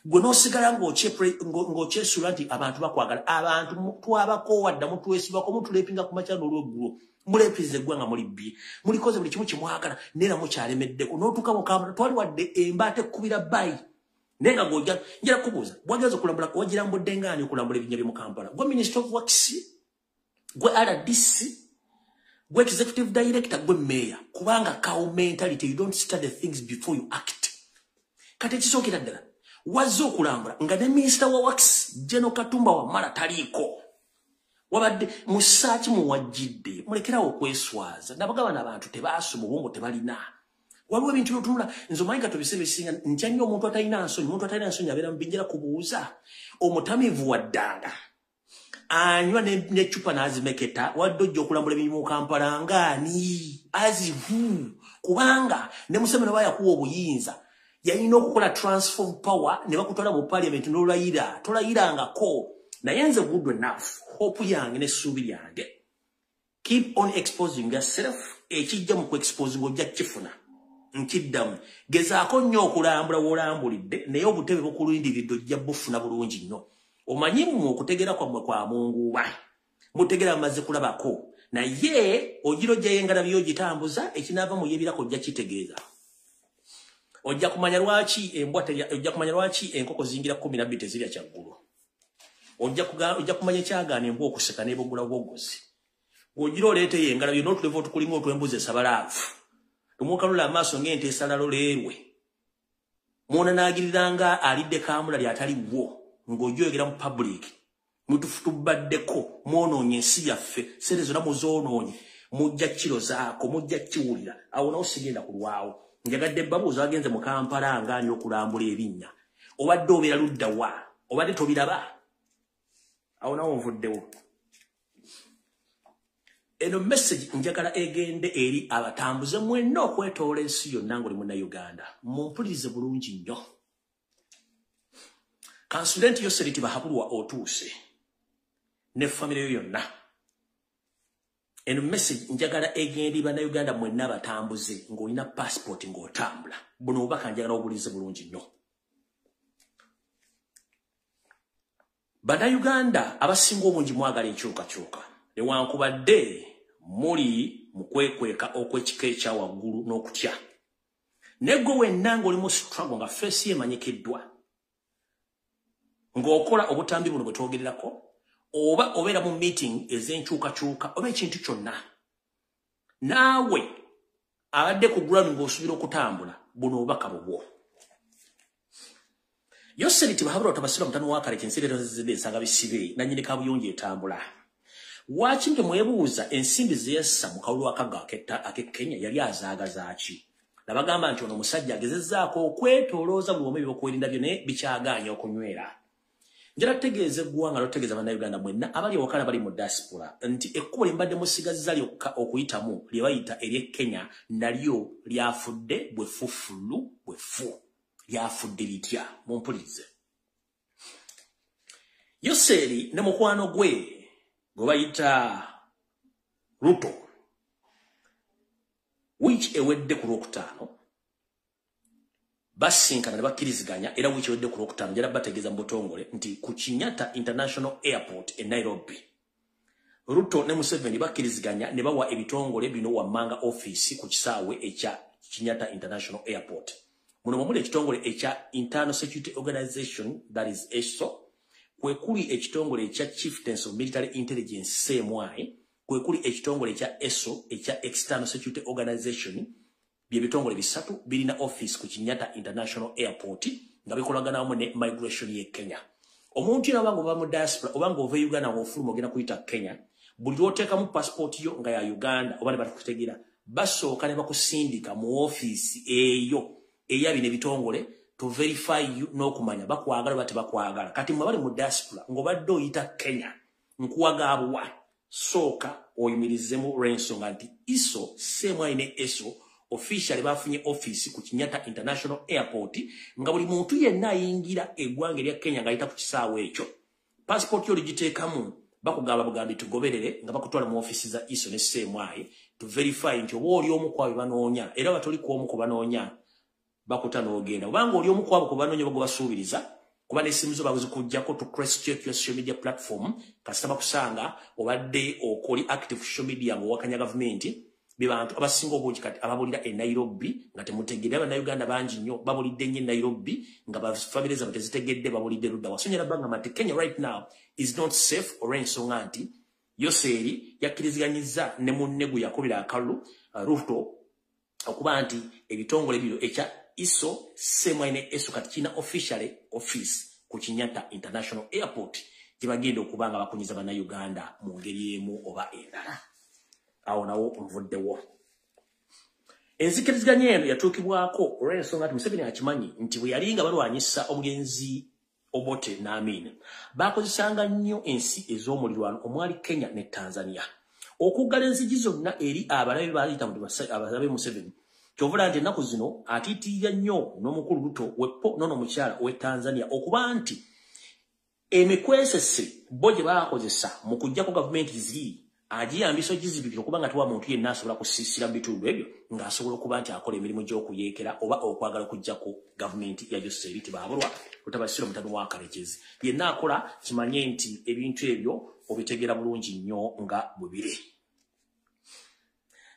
Gwe n'osigala ng'okyesuula nti abantu bakwagala. Abantu twabakoowa dda, mutwesibako, mutuleepinga ku makya n'olweggulo. Muleepiriza eggwanga mulibbye, mulikoze buli kimu kyemwagala naye era mukyalemeddeko. N'otuuka mu Kampala twali wadde embaata ekkubira bbayi. Naye nga gw'ojja njala kubuuza, bw'agenze okulambula wagirambudde ngaani okulambula ebinnya by'omu Kampala? Gwe Minister of Works, gwe RDC, gwe executive director, gwe mayor? Kubanga cow mentality, you don't study things before you act. Kati ekisookera ddala, wazze okulambula nga ne Minister wa Works General Katumba Wamala taliiko. Wabadde musaaki muwajjidde, mulekerawo okweswaza. Nabagamba n'abantu tebaasoma, obwongo tebalina. Waliwo ebintu by'otunula, nze omanyi kati ebiseera ebisinga ntya nnyo omuntu atalina nsonyi. Omuntu atalina nsonyi abeera mu binjera kubuuza. Omutamiivu wa ddanga anywa n'eccupa n'azimeketa, wadde ojja okulambula ebirimu mu Kampala ngaani azivu? Kubanga ne Museveni oba yakuwa obuyinza yalina okukola transfer of power ne bakutwala mu parliament n'olayira. Tolayirangako. Naye nze good enough, hope yange n'essuubi lyange, keep on exposing yourself. Ekijja mu kuexposing ojja kukifuna. Nkiddamu, gezaako nnyo okulambula w'olambulidde, naye obutebe bukulindiridde, ojja bufuna bulungi nnyo. Omanyi mmwe okutegeera kwammwe kwa munguuba, mutegeera mumaze kulabako, naye ogira ojjayo engalabi y'ogitambuza, ekinaava mu yebirako ojja kitegeeza. Ojja kumanya lwaki embwa, ojja kumanya lwaki enkoko ziyingira 12 tezirya kyaggulo. Ojja kumanya ekyagaana embwa okuseka n'eboggola bwoggozi. Bw'ogira oleeteyo engalabi n'otulevu otukulinga otw'embuzi esabalaavu, tumukanula amaaso ng'ente esala loleerwe, mwonanaagiriranga alidde kaamulali atali wo, ng'ojja oyogera mu public. Mutufutubaddeko, mwonoonye ensi yaffe, sente zonna muzoonoonye, mujja kirozaako, mujja kiwulira. Awo nawo sigenda kulwawo. Njagadde babuuza, wagenze mu Kampala ngaani okulambula ebinnya? Obadde obeera ludda wa? Obadde tobiraba? Awo nawo nvuddewo. Eno message njagala egende eri abatambuze mwenna okwetoola ensi yonna ng'oli Munnayuganda. Mumpulirize bulungi nnyo. Consultant Yoseri Tibahabulwa otuuse ne family yo yonna. Eno message njagala egendi bannayuganda mwenna batambuze ng'olina passport ng'otambula. Buno obubaka njagala obuwulirize bulungi nnyo. Bannayuganda abasinga obungi mwagala enkyukakyuka, newankubadde muli mu kwekweka okw'ekika ekya waggulu n'okutya. Naye gwe wenna ng'oli mu struggle nga face emanyikiddwa, ng'okola obutambi buno bwe twogererako, oba obeera mu meeting ez'enkyukakyuka oba ekintu kyonna, naawe abadde ku ground ng'osuubira okutambula, buno obubaka bubwo. Yoseri Tibahabulwa Tabasira mutano wa kale kyensire zizidde ensanga bisibe nannyini kabuyonjo etambula. Waaki nti mwebuuza ensimbi ze yassa mu kalulu akagga ak'e Kenya yali azaagaza ki? Nabagamba nti ono omusajja agezezzaako okwetoolooza buli omu ebyokwerinda byo naye bikyagaanye okunywera. Njala tutegeeza eggwanga n'otutegeeza Bannayuganda mwenna abali ewaka n'abali mu diaspora nti ekkubo lye mbadde musigazza lyokka okuyitamu lye bayita ery'e Kenya nalyo lyafudde bwe ffufulu bwe ffu. Lyafudde litya? Mumpulirize. Yoseri ne mukwano gwe gwe bayita Ruto, wiiki ewedde ku Lwokutaano basinkana ne bakkiriziganya, era wiiki ewedde ku Lwokutaano njala bategeeza mu butongole nti ku Kenyatta International Airport e Nairobi, Ruto ne Museveni bakkiriziganya ne bawa ebitongole bino wammanga ofiisi ku kisaawe ekya Kenyatta International Airport. Muno mwe muli ekitongole ekya Internal Security Organization, that is ESO, kwe kuli ekitongole ekya Chieftains of Military Intelligence CMI, kwe kuli ekitongole ekya ESO ekya External Security Organization. Bye bitongole bisatu birina office ku Kenyatta International Airport nga bikolagana wamu ne migration ye Kenya. Omuntu yenna obanga ova mu diaspora obanga ova e Uganda ng'ofuluma ogenda kuyita Kenya, buli lw'oteekamu passport yo nga ya Uganda oba ne batakutegeera, basooka ne bakusindika mu ofiisi eyo eya bino ebitongole to verify you n'okumanya bakwagala oba tebakwagala. Kati mmwe abali mu diaspora ng'obadde oyita Kenya, nkuwagaabuwa sooka oyimirizemu olw'ensonga nti ISO, CMI ne ESO officially bafunye office ku Kenyatta International Airport, nga buli muntu yenna ayingira eggwanga erya Kenya ng'ayita ku kisaawe ekyo, passport yo ligiteekamu, bakugamba bugambi tugoberere nga bakutwala mu office za ISO ne CMI to verify nti oba oli omu ku abo banoonya, era oba toli ku omu ku banoonya bakuta n'ogenda. Obanga oli omu ku abo ku banoonya bago basuubiriza kuba n'essimu zo bazikuggyako to cross check your social media platform, kasita bakusanga obadde okoli active social media ng'owakanya gavumenti. Be bantu abasinga obungi kati ababulira e Nairobi nga temutegedde. Abannayuganda bangi nnyo babulidde nnyo e Nairobi nga bafamire zaabwe tezitegedde babulidde ludda wa. So njala bagamba nti Kenya right now is not safe olw'ensonga nti Yoseri yakkiriziganyizza ne munne gwe yakubira akalulu Ruto okuba nti ebitongole bino ekya ISO, CMI ne ESO kati kirina officially office ku Kenyatta International Airport gye bagenda okuba nga bakunyiza Bannayuganda mu ngeri emu oba endala. Awo nawo nvuddewo. Enzikiriziganya eno yatuukibwako olw'ensonga nti Museveni akimanyi nti bwe yali nga balwanyisa omugenzi Obote n'Amin, baakozesanga nnyo ensi ez'omulirwano omwali Kenya ne Tanzania okuggala enzigi zonna eri abalabe bayita abalabe Museveni. Kyovula nti ennaku zino atiitiira nnyo n'omukulu Ruto wepo n'ono omukyala ow'e Tanzania okuba nti emikwesese bo gye baakozesa mu kuggyako gavumenti ziri agiyambisa ogizibikira okuba nga tewa muntu yenna asobola kusiisira mu bitundu ebyo ng'asobola okuba nti akola emirimu gy'okuyeekera oba okwagala okuggyako gavumenti ya Yoseri Tibahabulwa Rutabasira mutano wa Kalekezi. Yenna akola kimanye nti ebintu ebyo obitegeera bulungi nnyo nga bwe biri.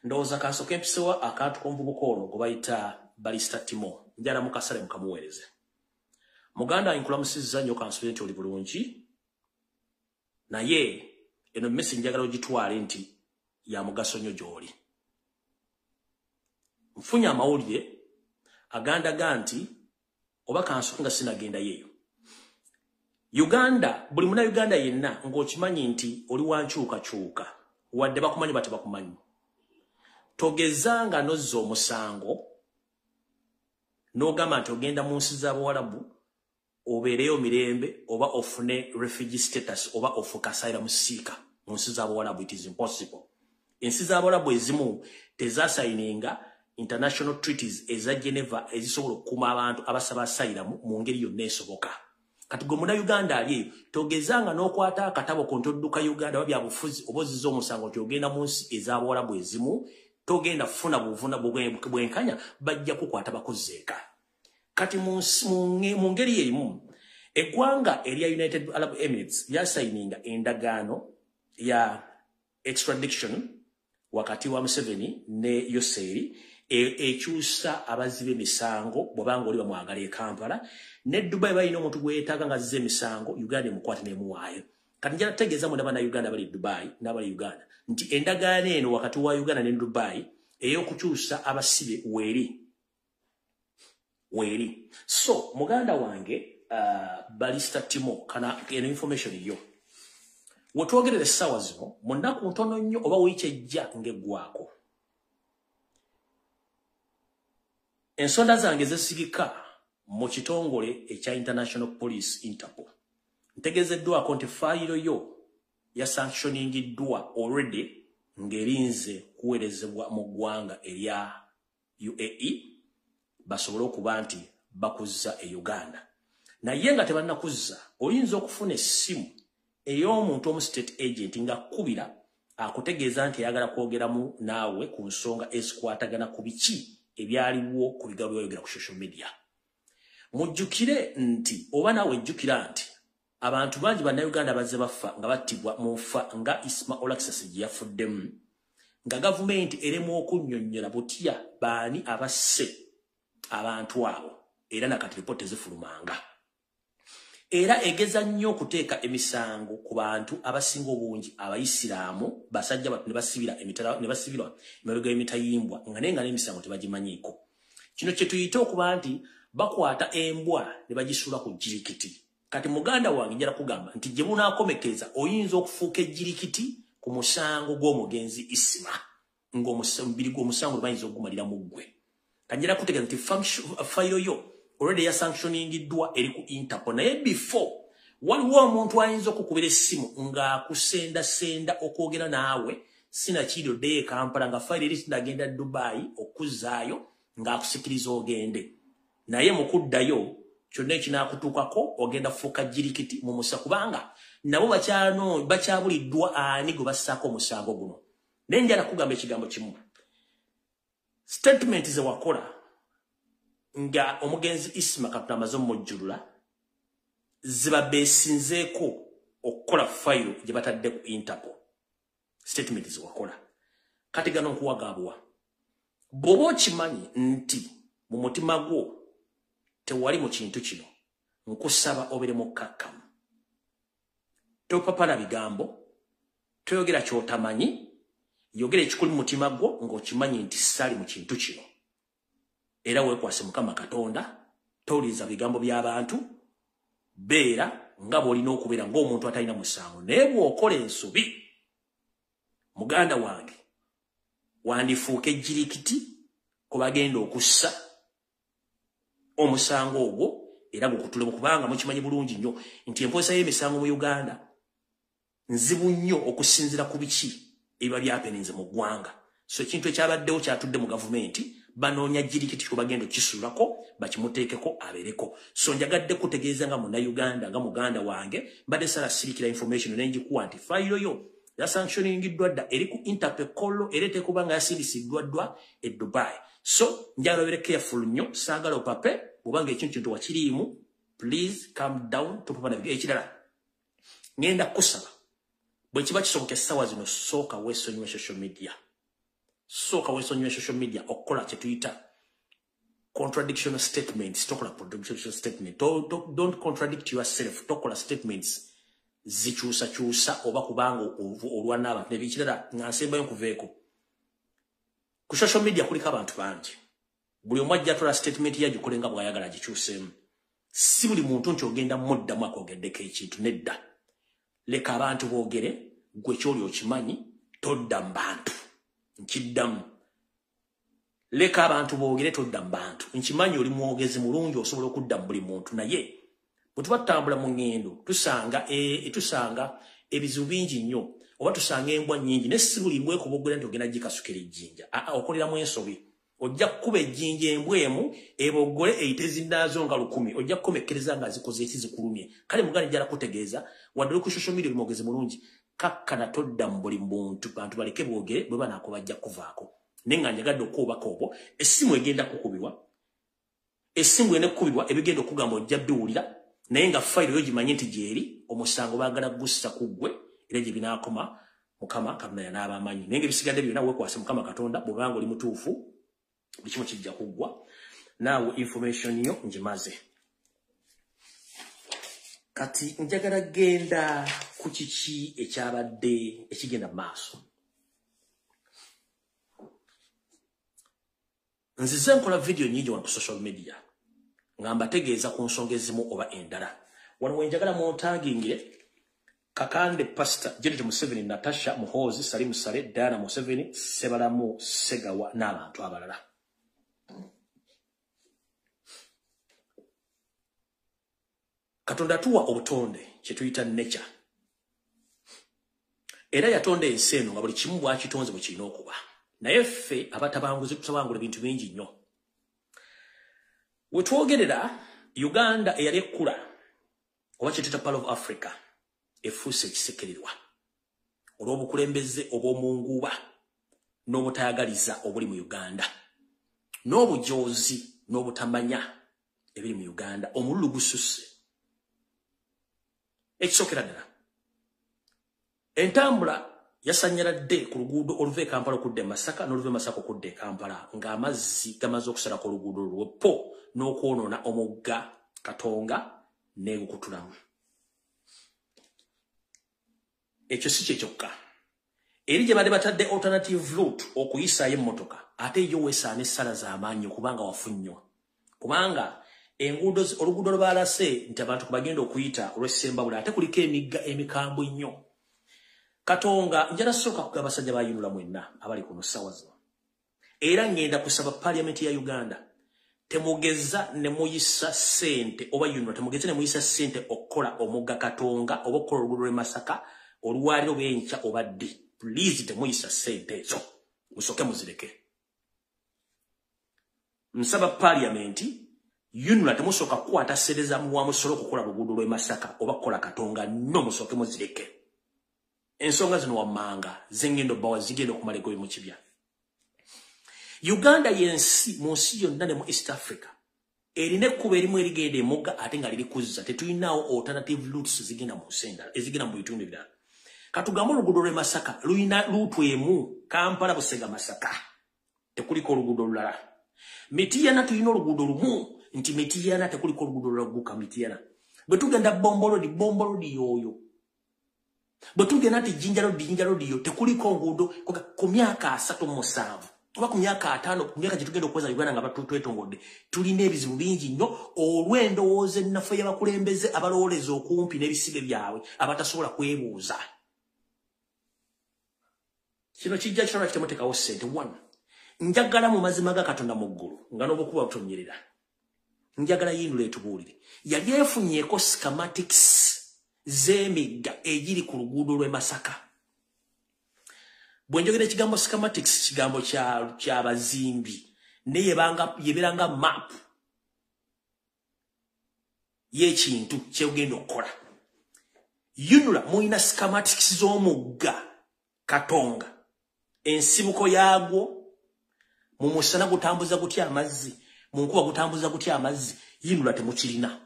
Ndowooza kansooke mpisewa akantu k'omuvubuka ono gwe bayita Barista Timo. Njala mukasale mukamuweereze. Muganda nkulamusizza nnyo, kansubire nti oli bulungi, naye eno message njagala ogitwale nti ya mugaso nnyo gy'oli. Nfunye amawulire agandaga nti oba kansooke nga sinagendayo eyo. Uganda, buli munnayuganda yenna ng'okimanyi nti oli wa nkyukakyuka, wadde bakumanyi ba tebakumanyi, togezanga n'ozza omusango n'ogamba nti ogenda mu nsi z'Abawalabu obeereyo mirembe oba ofune refugee status oba ofuuka asylum seeker mu nsi z'Abawalabu. It is impossible. Ensi z'Abawalabu ezimu tezasayininga international treaties eza Geneva ezisobola okukuuma abantu abasaba asylum mu ngeri yonna esoboka. Kati gwe Munnayuganda ali eyo, togezanga n'okwata akatabo ko ntodduka Uganda oba byabufuzi oba ozizza omusango nti ogenda mu nsi ez'Abawarabu ezimu, togenda kufuna buvuna bwenkanya, bajja kukwata bakuzzeeka. Kati mu ngeri erimu, eggwanga erya United Arab Emirates lyasayininga endagaano ya extradition wakati wa Museveni ne Yoseri, ekyusa abazzi b'emisango bw'obanga oli bamwagala e Kampala ne Dubai balina omuntu gweyetaaga nga azizza emisango, Uganda emukwate n'emuwaayo. Kati njala kutegeeza mwena Bannayuganda bali e Dubai n'abali Uganda nti endagaano eno wakati wa Uganda ne Dubai ey'okukyusa abasibe weeri weeri. So muganda wange Barista Timo, kana eno information yo wetwogerera essaawa zino, mu nnaku ntono nnyo oba wiiki ejja ng'eggwako, ensonda zange zesigika mu kitongole ekya International Police Interpol, ntegeezeddwako nti fayiro yo yasanctioningiddwa already ng'erinze kuweerezebwa mu ggwanga erya UAE basobole okuba nti bakuzza e Uganda. Naye nga tebannakuzza, oyinza okufuna essimu ey'omuntu omu state agent ng'akkubira akutegeeza nti ayagala kwogeramu naawe ku nsonga ezikwatagana ku biki ebyaliwo ku bigambo by'oyogera ku social media. Mujjukire nti oba naawe ejjukira nti abantu bangi Bannayuganda bazze bafa nga battibwa mu nfa nga Isma Olaxess gye yafuddemu, nga gavumenti eremu okunnyonnyola butya baani abasse abantu abo, era nakati ripooti tezifulumanga. Era egeza nnyo okuteeka emisango ku bantu abasinga obungi Abayisiraamu, basajja batu ne basibira ne basibirwa emabega y'emitayimbwa nga naye nga n'emisango tebagimanyiiko. Kino kye tuyita okuba nti bakwata embwa ne bagisuula ku jirikiti. Kati muganda wange, njala kugamba nti gye bunaakomekereza oyinza okufuuka ejjirikiti ku musango gw'omugenzi Isima, ng'omubiri gw'omusango bayinza okugumalira mu ggwe. Kanjala kutegeeza nti fayiro yo already yasanctioningiddwa, eri ku Interpol. Naye before, waliwo omuntu ayinza okukubira essimu ng'akusendasenda okwogera naawe, sinakiri oddeyo e Kampala nga fayiro eri tinagenda Dubai okuzzaayo, ng'akusikiriza ogende. Naye mu kuddayo, kyonna ekinaakutuukako ogenda kufuuka jirikiti mu musa, kubanga nabo bakyabuliddwa ani gwe bassaako omusango guno. Naye njala kugamba ekigambo kimu: statement ze wakola nga omugenzi Isma Katonda amaze omujjulula zibabeesinzeeko okukola fayiro gye batadde ku Interpol. Statement ze wakola kati gano nkuwa gaabuwa. Bw'oba okimanyi nti mu mutima gwo tewali mu kintu kino, nkusaba obeere mukkakkamu, topapala bigambo, toyogera ky'otamanyi. Yogera ekikuli mu mutima gwo ng'okimanyi nti sali mu kintu kino, era weekwase Mukama Katonda. Towuliriza bigambo by'abantu, beera nga bw'olina okubeera ng'omuntu atalina musango. Naye bw'okola ensobi, muganda wange, wandifuuka ejjirikiti kwe bagenda okussa omusango ogwo era gukutulemu, kubanga mukimanyi bulungi nnyo nti empoesa y'emisango mu Uganda nzibu nnyo okusinziira ku biki ebiba byapeninze mu ggwanga. So ekintu ekyabaddewo kyatudde mu gavumenti, banoonya jirikiti kwe bagenda okukisuulako bakimuteekeko abeereko. So njagadde kutegeeza nga Munnayuganda, nga muganda wange, mbadde sala sirikira information nenjikuwa nti fayiro yo yasanctioningiddwa dda, eri ku Interpol, era eteekuba nga yasindisiddwa ddwa e Dubai. So njagala obeere careful nnyo, saagala opape. Bwobanga ekintu kintu wakiriimu, please calm down, topapa nabiga. Ekirala, ngenda kusaba bwe kiba kisoboka essaawa zino, sooka weesonyiwe social media, sooka weesonyiwe social media okukola kye tuyita contradiction statements. Tokola contradiction statement. Don't contradict yourself. Tokola statements zikyusakyusa oba kubanga olwana abantu nebikirala. Nga nsembayo nkuveeko, ku social media kuliko abantu bangi, buli omu ajja atola statement yagikole nga bw'ayagala agikyuseemu. Si buli muntu nti ogenda muddamu akwogeddeko ekintu, nedda. Leka abantu boogere, gwe kyoli okimanyi, todda mu bantu. Nkiddamu, leka abantu boogere, todda mu bantu. Nkimanyi oli mwogezi mulungi, osobola okudda mu buli muntu, naye bwe tuba tutambula mu ŋŋendo tusanga ebizibu bingi nnyo oba tusanga embwa nnyingi, naye si buli mbwa ekuboggolera nti ogenda gikasukira ejjinja. Aa, okoleramu ensobi. Ojja kukuba ejjinja embwa emu eboggole eyite zinnaazo nga 1000, ojja kukomekkereza nga zikoze ekizikulumye. Kale muganda njala kutegeeza, wadde oli ku social media oli mwogezi mulungi, kakkana todda mu buli muntu, bantu baleke boogere, bwe banaako bajja kuvaako. Naye nga njagadde okuwobako obwo, essimu egenda kukubibwa, essimu ene kukubibwa, ebigenda okugamba ojja biwulira, naye nga fayiro yo gimanye nti gyeri, omusango baagala gussa ku ggwe, era gye binaakoma, Mukama Katonda yanaaba amanyi. Naye ng'ebisigadde byonna weekwase Mukama Katonda, bw'obanga oli mutuufu, buli kimu kijja kuggwa. Naawe information yo ngimaze. Kati njagala genda ku kiki ekyabadde ekigenda mu maaso. Nzize nkola video nnyingi wano ku social media nga mbategeeza ku nsonga ezimu oba endala. Wano we njagala muntagingire Kakande Pastor Janet Museveni, Natasha Muhoozi, Salim Saleh, Diana Museveni, Sebalamu Segawa n'abantu abalala. Katonda atuwa obutonde kye tuyita nature. Era yatonda ensi eno nga buli kimu bw'akitonze bwe kirina okuba. Naye ffe abatabanguzi tutabangula ebintu bingi nnyo. We twogerera Uganda eyali ekkula oba kye tuyita Pearl of Africa efuuse ekisekererwa olw'obukulembeze obw'omunguuba n'obutayagaliza obuli mu Uganda n'obujoozi n'obutamanya ebiri mu Uganda. Omululu gususse. Ekisookera ddala, entambula yasanyaladde ku luguudo oluva e Kampala okudda e Masaka n'oluva e Masaka okudda e Kampala ng'amazzi gamaze okusalako oluguudo olwo po n'okwonoona omugga Katonga n'egukutulamu. Ekyo si kye kyokka. Eri gye badde batadde alternative route okuyisaayo emmotoka, ate yo weesaana essala z'amaanyi kubanga wafu nnyo. Kubanga enguudo, oluguudo lwe baalase nti abantu kwe bagenda okuyita olw'Essembabule, ate kuliko emigga emikambwe ennyo. Katonga njala sooka kugamba abasajja ba UNRA mwenna abali kuno ssaawa zino. Era ngenda kusaba Parliament ya Uganda, temugeza ne muyisa ssente oba UNRA, temugeza ne muyisa ssente okukola omugga Katonga oba okukola oluguudo lw'e Masaka olwaliro b'enkya oba ddi. Please temuyisa ssente ezo, musooke muzireke. Nsaba Parliament, UNRA temusooka kukwata ssente za muwa musolo okukola luguudo lw'e Masaka oba kukola Katonga, no musooke muzireke. Ensonga zino wammanga zengendo bawa zigenda okumala egoye mu kibya. Uganda y'ensi mu nsi yonna ne mu East Africa erina ekkubo erimu erigenda emugga ate nga liri kuzza. Tetulinaawo alternative routes zigenda mu nsi endala, ezigenda mu bitundu ebirala. Katugambe oluguudo lw'e Masaka lulina luutu emu, Kampala Busega Masaka, tekuliko oluguudo olulala. Mityana tulina oluguudo lumu nti Mityana tekuliko oluguudo olulala gguka Mityana. Bwe tugenda Bombolodi, Bombolodi y'oyo. Bwe tugenda nti Jinja Road, Jinja Road yo tekuliko nguudo ku myaka 37 oba ku myaka 5, ku myaka gye tugenda okuweza Uganda nga batwetongodde, tulina ebizibu bingi nnyo olw'endowooza ennafu y'abakulembeze abalowooleza okumpi n'ebisibe byabwe abatasobola kwebuuza. Kino kijja kitwala kitemuteekawo ssente. One, njagala mu mazima ga Katonda mu ggulu nga n'obukuba butonnyerera, njagala UNRA etubuulire yali efunyeeko schematics z'emigga egiri ku luguudo lw'e Masaka. Bwe njogera ekigambo schematics, kigambo ky'abazimbi, naye yebeeranga map y'ekintu ky'ogenda okukola. UNRA mulina schematics z'omugga Katonga, ensibuko yaagwo, mu musana gutambuza gutya amazzi, mu nkuba gutambuza gutya amazzi. UNRA temukirina.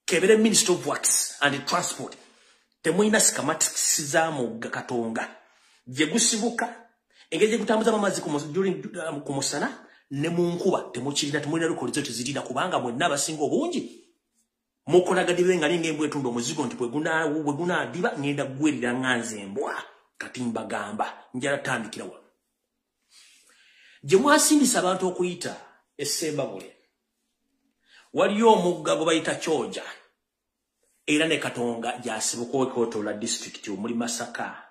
Kebere Minister of Works and Transport, temulina schematics za mugga Katonga gye gusibuka, engeri gye gutambuza amazzi ku musana ne mu nkuba temukirina. Temulina lukolizo tezirina, kubanga mwenna abasinga obungi mukolaga dibe nga linga embwa etunda omuzigo nti bwe gunaadiba ngenda ggwerera nga nze embwa. Kati mbagamba njala tandikira wano gye mwasindisa abantu okuyita Essembabule. Waliyo omugga gwe bayita Kyoja, era ne Katonga gy'asibuka okwetooloola disitulikiti omuli Masaka,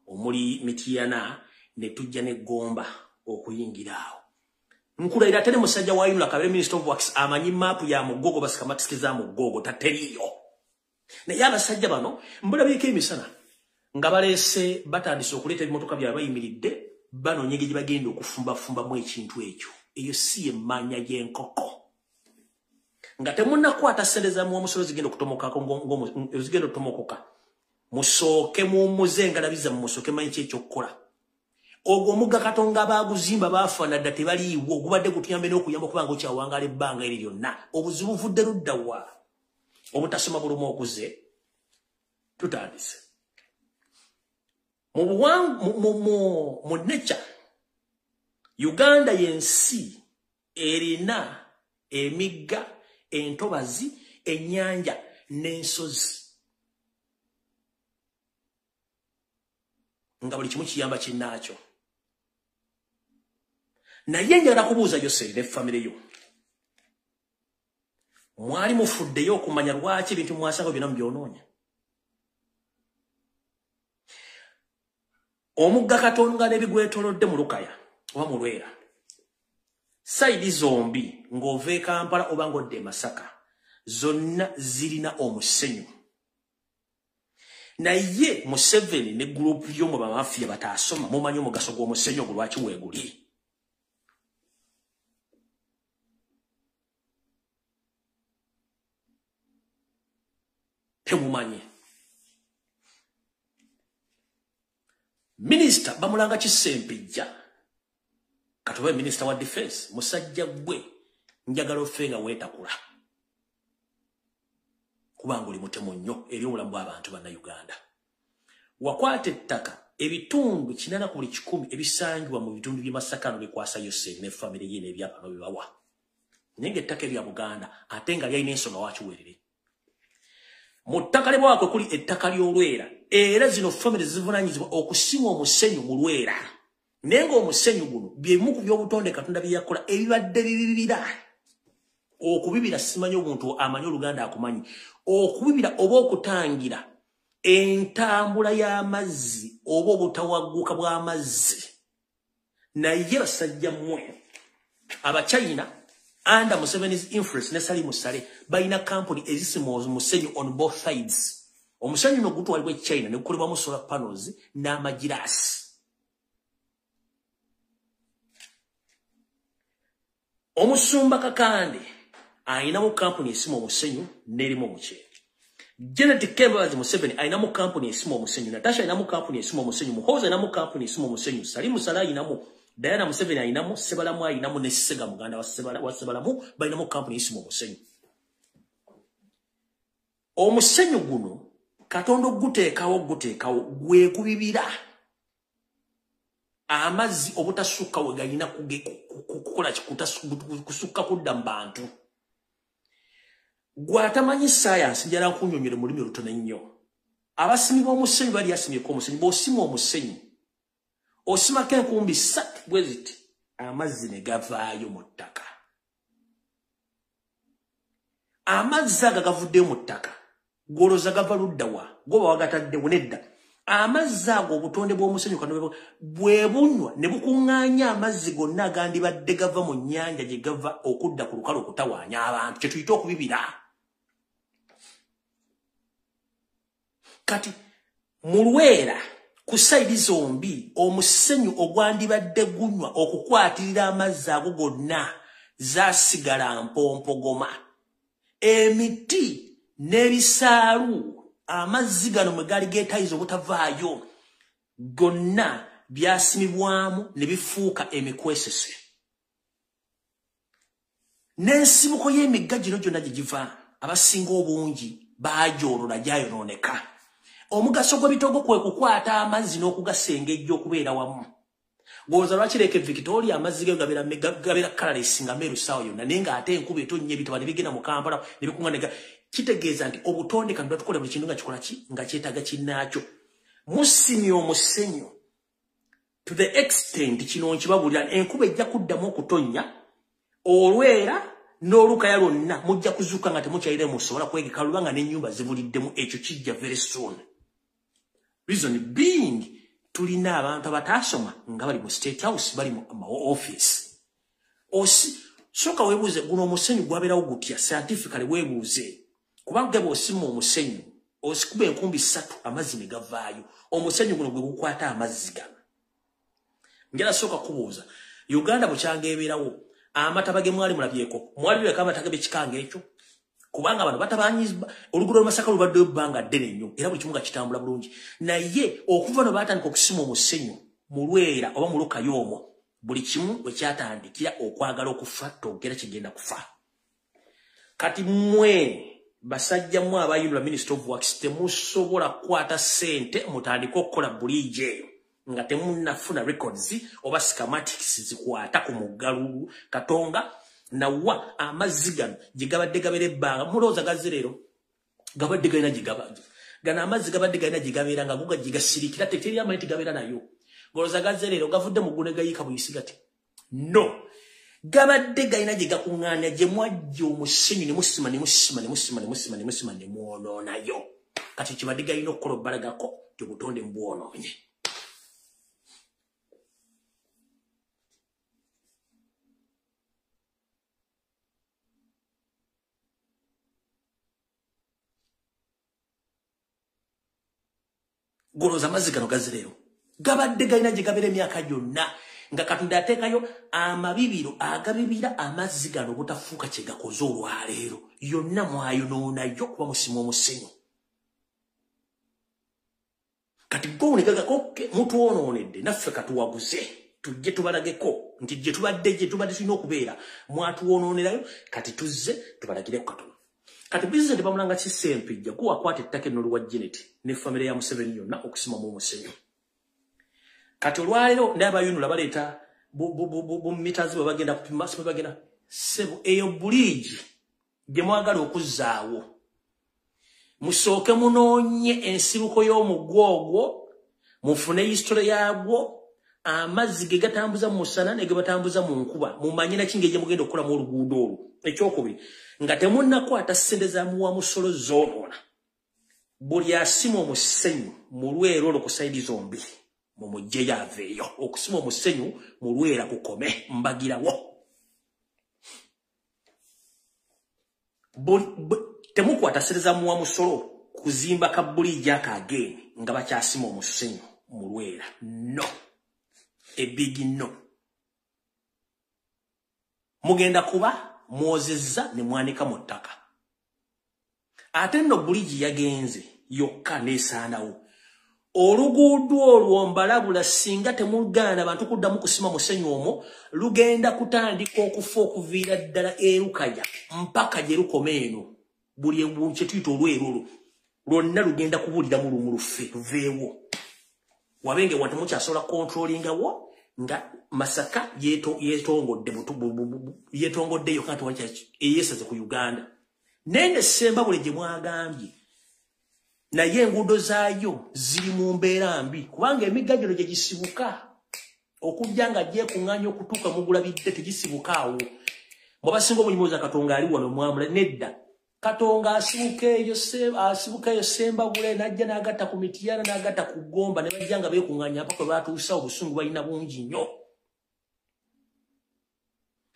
omuli Mityana, ne tujja ne Gomba okuyingira awo. Nkulayira ate ne musajja wa UNRA Kabere Minister of Works amanyi maapu ya Mugogo, ba schematics za Mugogo tateriiyo. Naye abasajja bano mbulabyeko emisana nga baleese, batandise okuleeta ebimotoka byabwe bayimiridde, Banoonya engeri gye bagenda okufumbafumbamu ekintu ekyo. Eyo si emmanya y'enkoko. Nga temunnakwata ssente zammwe omusolo zigenda okutomokako, zigenda okutomokoka, musooke muwummuze engalabi zammwe, musooke manyi ki ekyokukola. Ogwo omugga Katonga baaguzimba baafaana dda, tebaliiwo. Gubadde gutuyambe n'okuyamba okubanga okyawangaala ebbanga eryo lyonna. Obuzibu buvudde ludda wa? Obutasoma bulumu okuze. Tutandise mu nature. Uganda y'ensi erina emigga, entobazi, ennyanja n'ensozi, nga buli kimu kiyamba kinnaakyo. Naye njagala kubuuza Yoseri ne famire yo, mwali mufuddeyo okumanya lwaki ebintu mwasanga byonna mubyonoonya? Omugga Katonga n'ebigwetoolodde mu Lukaya oba mu Lwera, side zombi, ng'ova e Kampala oba ng'odda e Masaka, zonna zirina omusenyu. Naye Museveni ne group y'omwe bamafiya bataasoma, mumanyi omugaso gw'omusenyu ogwo lwaki weeguli? Temumanyi. Minisita bamulanga Kisempijja, katube minisita wa defense. Musajja gwe, njagala ofe nga weetakula, kubanga oli mutemu nnyo eri obulamu bw'abantu bannayuganda. Wakwata ettaka ebitundu 80 ku buli 100 ebisangibwa mu bitundu by'e Masaka no bikwasa Yoseri ne famire ye n'ebyapa n'obibawa, naye ng'ettaka erya Buganda, ate nga lyalina ensonga wakiwerere. Mu ttaka lyebwakwe kuli ettaka ly'Olwera, era zino famire zivunaanyizibwa okusima omusenyu mu Lwera, naye ng'omusenyu guno byebimu ku by'obutonde Katonda bye yakola ebibadde bibibira. Okubibira, simanyi omuntu amanyi Oluganda akumanyi, okubibira oba okutangira entambula y'amazzi oba obutawagguka bw'amazzi. Naye basajja mmwe, Abachina under Museveni's influence ne Salim Saleh balina company ezisima omusenyu on both sides. Omusenyu no gutwalibwa e China ne gukolebwamu solar panels n'amagiraasi. Omusumba Kakande ayinamu kampuni esima omusenyu n'erimu omuceere. Janet Kembazi Museveni ayinamu kampuni esima omusenyu. Natasha ayinamu kampuni esima omusenyu. Muhoozi ayinamu kampuni esima omusenyu. Salimu Saleh ayinamu. Diana Museveni ayinamu. Sebalamu ayinamu ne Sega muganda wa Sebalamu balinamu kampuni esima omusenyu. Omusenyu guno Katonda oguteekawo gwe gubibira amazzi obutasukka we galina kukola kusukka kudda mu bantu. Gw'atamanyi science, njala nkunnyonnyole mu lulimi olutono ennyo. Abasimi b'omusenyu bali asimyeko omusenyu, bw'osima omusenyu osimako enkumbi ssatu bwe ziti, amazzi ne gavaayo mu ttaka. Amazzi ago gavuddeyo mu ttaka, gw'olowooza gava ludda wa? Goba wagataddewo? Nedda. Amazzi ago, obutonde bw'omusenyu kano bwe bunywa ne bukuŋŋaanya amazzi gonna agandibadde gava mu nnyanja gye gava okudda ku lukalu okutawaanya abantu, kye tuyita okubibira. Kati mu Lwera ku side zombi, omusenyu ogwandibadde gunywa okukwatirira amazzi ago gonna, zaasigala mpompogoma. Emiti n'ebisaalu amazzi gano mwe gaali geetayiza obutavaayo, gonna byasimibwamu ne bifuuka emikwesese. N'ensibuko y'emigga gino gyonna gye giva, abasinga obungi baagyolola, gyayonooneka. Omugaso gw'ebitogo kwe kukwata amazzi n'okugasengejja okubeera wamu. Gw'olowooza lwaki Lake Victoria amazzi ge gabeera colourless, nga meeru ssaawa yonna, naye ng'ate enkuba etonnya ebitaba ne bigenda mu Kampala ne bikuŋŋaana? Kitegeeza nti obutonde Katonda tukola buli kintu nga kikola ki? Nga kyetaaga kinnaakyo. Musimye omusenyu to the extent kino nkibabulira, enkuba ejja kuddamu okutonnya, Olwera n'Olukaya lwonna mujja kuzuuka nga temukyalina musobola kwegeka luba nga n'ennyumba zibuliddemu. Ekyo kijja very soon. Reason being, tulina abantu abataasoma nga bali mu State House, bali mu office. Osi sooka weebuuze, guno omusenyu gwabeerawo gutya? Scientifically weebuuze, kubanga bw'osima omusenyu, osikuba enkumbi ssatu, amazzi ne gavaayo. Omusenyu guno gwe gukwata amazzi gano. Njala sooka kubuuza, Uganda bukyanga ebeerawo, amataba ge mwali mulabyeko, mwali byeko amataba g'ekikanga ekyo? Kubanga bano batabanyiza oluguudo lw'e Masaka lubaddeyo ebbanga ddene nnyo, era buli kimu nga kitambula bulungi. Naye okuva no baatandika okusima omusenyu mu Lwera oba mu Lukaya omwo, buli kimu we kyatandikira okwagala okufa togera kigenda kufa. Kati mmwe basajja mmwe abayinula Minister of Works temusobola kukwata ssente mutandike okukola buliigi eyo nga temunnafuna records oba schematics zikwata ku muggalu Katonga nawa amazzi gano gye gabadde gabeera ebbanga. Mulowooza gazze leero? Gabadde galina gye gaba, gano amazzi gabadde galina gye gabeera nga go gye gasirikira, teteri amanyi nti gabeera nayo. Ng'olowooza gazze leero gavudde mu ggulu ne gayiika buyisi gati? No, gabadde galina gye gakuŋŋaanya gye mwajja omusenyu ne musima ne musima ne musima ne musima ne musima ne mwonoonayo. Kati kibadde galina okukola obbalagako nti obutonde mbwonoonye. Golooza amazzi gano gazze leero? Gabadde galina gye gabeera emyaka gyonna nga Katonda ateekayo amabibiro agabibira amazzi gano obutafuuka kye gakoze olwaleero. Yonna mwayonoonayo kuba musima omusenyu. Kati go ne gagako mutwonoonedde, naffe katuwaguze tujje tubalageko nti gye tubadde tulina okubeera mwatuwonoonerayo, kati tuzze tubalagireko katono. Kati Pulezidenti bamulanga ki Ssempijja guwakwata ettaka eno lwa Janet ne famire ya Museveni yonna okusimamu omusenyu. Kati olwaleero n'abayunula baleeta bu meters bwe bagenda kupima, si bwe bagenda ssebo, eyo buliigi gye mwagala okuzzaawo, musooke munoonye ensibuko y'omugwa ogwo, mufune history yaagwo, amazzi ge gatambuza mu musana ne ge batambuza mu nkuba, mumanye naki ngeri gye mugenda okukolamu oluguudo olwo. Ekyokubiri, nga temunnakwata ssente za muwa musolo zoonoona, buli asima omusenyu mu Lwera olwo ku side zombi mumuggyeyo aveeyo. Okusima omusenyu mu Lwera kukome mbagirawo. Temukwata ssente za muwa musolo kuzimba ka buliigi ako ageeni nga bakyasima omusenyu mu Lwera. No, a big no. Mugenda kuba mwozezza ne mwanika mu ttaka. Ate nno buliigi yagenze yokka n'esaanawo. Oluguudo olwo mbalabula, singa temugaana bantu kuddamu kusima musenyu omwo, lugenda kutandika okufa okuviira ddala Erukaya mpaka gye lukoma eno. Buli kye tuyita olweru olwo lwonna lugenda kubuliramu lumu lufe luveewo. Wabenge wantu mukyasobola controllingawo nga Masaka yeetongodde yeetongodde yokka nti eyeesaze ku Uganda. Naye ne Ssembabule gye mwagambye naye enguudo zaayo ziri mu mbeera mbi, kubanga emigga gino gye gisibuka okujja nga gyekuŋŋaanya okutuuka mugulabidde tegisibuka awo. Mwabasinga omunyumooza Katonga ali wano mwamula nedda. Katonga asibuka eyo asibuka eyo Ssembabule n'ajja n'agatta ku Mityana n'agatta ku Gomba ne bajja nga beekuŋŋaanya mpaka we batuusa. Obusungu balina bungi nnyo.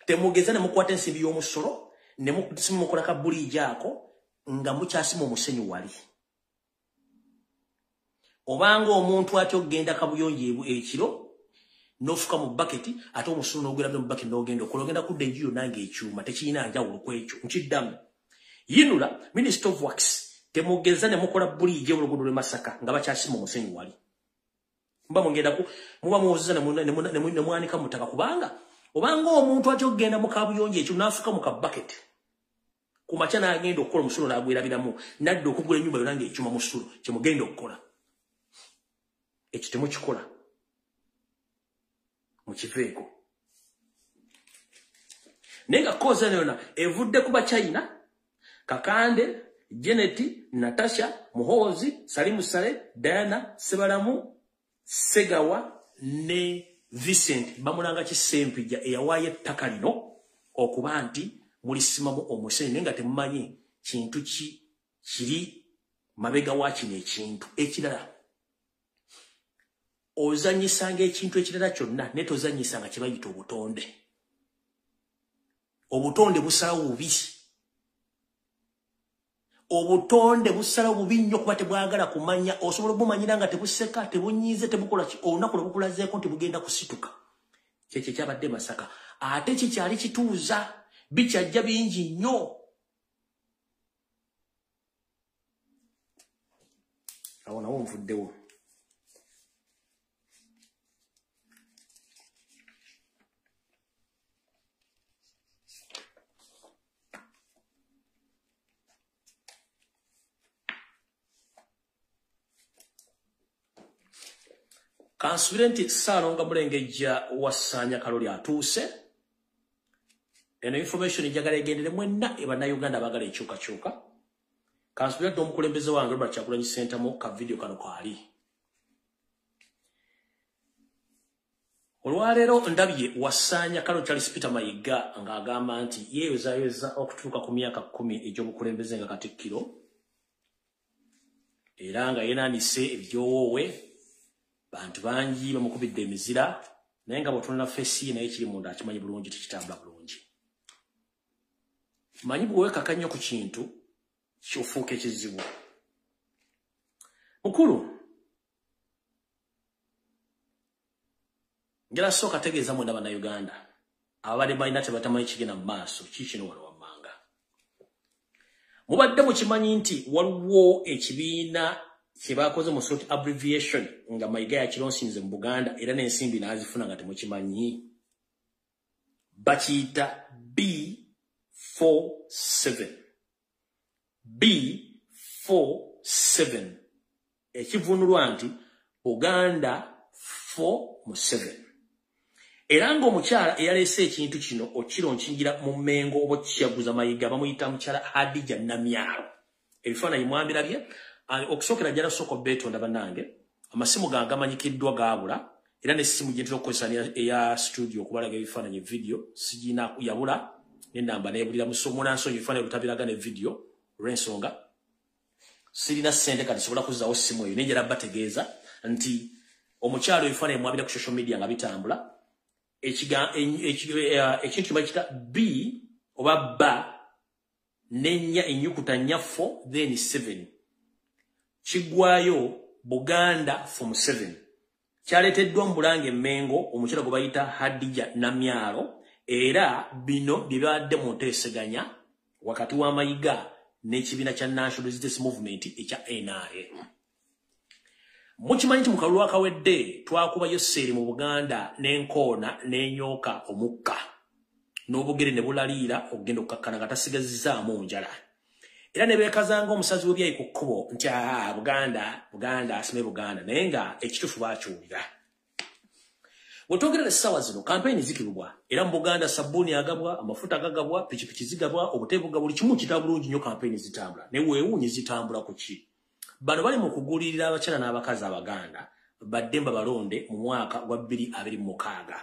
Temugeza ne mukwata ensimbi y'omusolo ne mukola ka buliigi ako nga mukyasima omusenyu wali. Obanga omuntu atya okugenda kabuyonjo ekiro n'ofuka mu baketi ate omusulo n'ogwera mu baketi n'ogenda okola, ogenda kudda enju yonna ng'ekyuma tekirina njawulo ku ekyo. Nkiddamu, yinula Minister of Works, temugeza ne mukola buliigi oluguudo lw'e Masaka nga bakyasima omusenyu wali. Muba mugenda ku muba muwozeza ne mwanika mu ttaka, kubanga obanga omuntu atya okugenda mu kabuyonjo ekyo n'afuka mu kabaketi ku makya n'agenda okukola omusulo n'agwerabiramu nadda okugula ennyumba yonna ng'ekyuma musulo, kye mugenda okukola ekyo temukikola, mukiveeko. Naye nga koza yonna evudde ku Bachina Kakande, Janet, Natasha, Muhoozi, Salimu Saleh, Diana Sebalamu, Segawa ne Vincent bamulanga ki Ssempijja eyawaayo ettaka lino okuba nti mulisimamu omusenyu, naye nga temumanyi kintu ki kiri mabega wa kino ekintu ekirala. Ozannyisanga ekintu ekirala kyonna naye tozannyisanga kye bayita obutonde. Obutonde busalawo bubi, obutonde busalawo bubi nnyo kuba tebwagala kumanya. Osobola obumanyira nga tebuseka, tebunyiize, tebukola ki, olunaku lwe bukulazeeko nti bugenda kusituka. Kyekyo kyabadde Masaka, ate kikyali kituuza, bikyajja bingi nnyo. Awo nawo nvuddewo. Kansubire nti Ssaalongo Mulengejja Wassaanya Kaloli atuuse. Eno information njagala egendere mwenna Bannayuganda abaagala enkyukakyuka. Kansubire nti omukulembeze wange Robert Kyagulanyi Ssentamu ka vidiyo kano kwali. Olwaleero ndabye Wassaanya Kaloli Charles Peter Mayiga ng'agamba nti yeeyozayoza okutuuka ku myaka 10 egy'obukulembeze nga Katikkiro, era nga yeenaanise ebyowoowe. Bantu bangi bamukubidde emizira, naye nga bw'otunula feesi ye naye kiri munda akimanyi bulungi tekitambula bulungi. Manyi bw'owekaka nnyo ku kintu kyofuuka ekizibu. Mukulu, njala sooka tegeeza mwena Bannayuganda ababadde balina tebatamanyi kigenda mu maaso kiikino wano wammanga. Mubadde mukimanyi nti waliwo ekibiina kye bakoze mu short abbreviation nga Mayiga yakironsinze mu Buganda era n'ensimbi n'azifuna nga temukimanyi. Bakiyita B47. B47 ekivunulwa nti Buganda 4 mu 7. Era ng'omukyala eyaleese ekintu kino okironkingira mu Mmengo oba okukyaguza Mayiga bamuyita mukyala Hadija Namyalo. Ebifaananyi mwambirabye. Okusookera ddala sooka obeetonda bannange, amasimu gange gamanyikiddwa gaabula, era n'essimu gye ntera okukozesa eya studio okubalaga ebifaananyi vidiyo sigina yabula n'ennamba neebulira. Munansonyi ebifaananyi butabiraga ne vidiyo olw'ensonga sirina ssente kati sobola kuzzaawo ssimu eyo, naye njala bategeeza nti omukyalo ebifaananyi mwabira ku social media nga bitambula, ekintu kye bakiyita B oba B n'ennya ennyukuta nnya 4 then 7 kiggwayo Buganda form 7. Kyaleeteddwa mu Bulange Mmengo omukyala gwe bayita Hadija Namyalo, era bino bye babadde mu nteeseganya wakati wa Mayiga n'ekibiina kya National Resistance Movement ekya NRM. Mukimanyi nti mu kalulu akawedde twakubayo seeri mu Buganda n'enkoona n'enyooka omukka n'obugere ne bulaliira okugenda okukakkana nga tasigazizzaamu njala. Era ne beekazanga omusazi w'ebyayi ku kkubo nti aa Buganda, Buganda, asime Buganda, naye nga ekituufu baakiwulira. Bwe twogerera essaawa zino kampeyini zikibwa, era mu Buganda sabbuuni agabwa, amafuta gagabwa, pikipiki zigabwa, obutebe bugabwa, buli kimu kita bulungi nnyo, kampeyini zitambula. Naye weewuunye zitambula ku ki? Bano bali mu kugulirira abakyala n'abakazi Abaganda badde mbabalonde mu mwaka gwa 2026.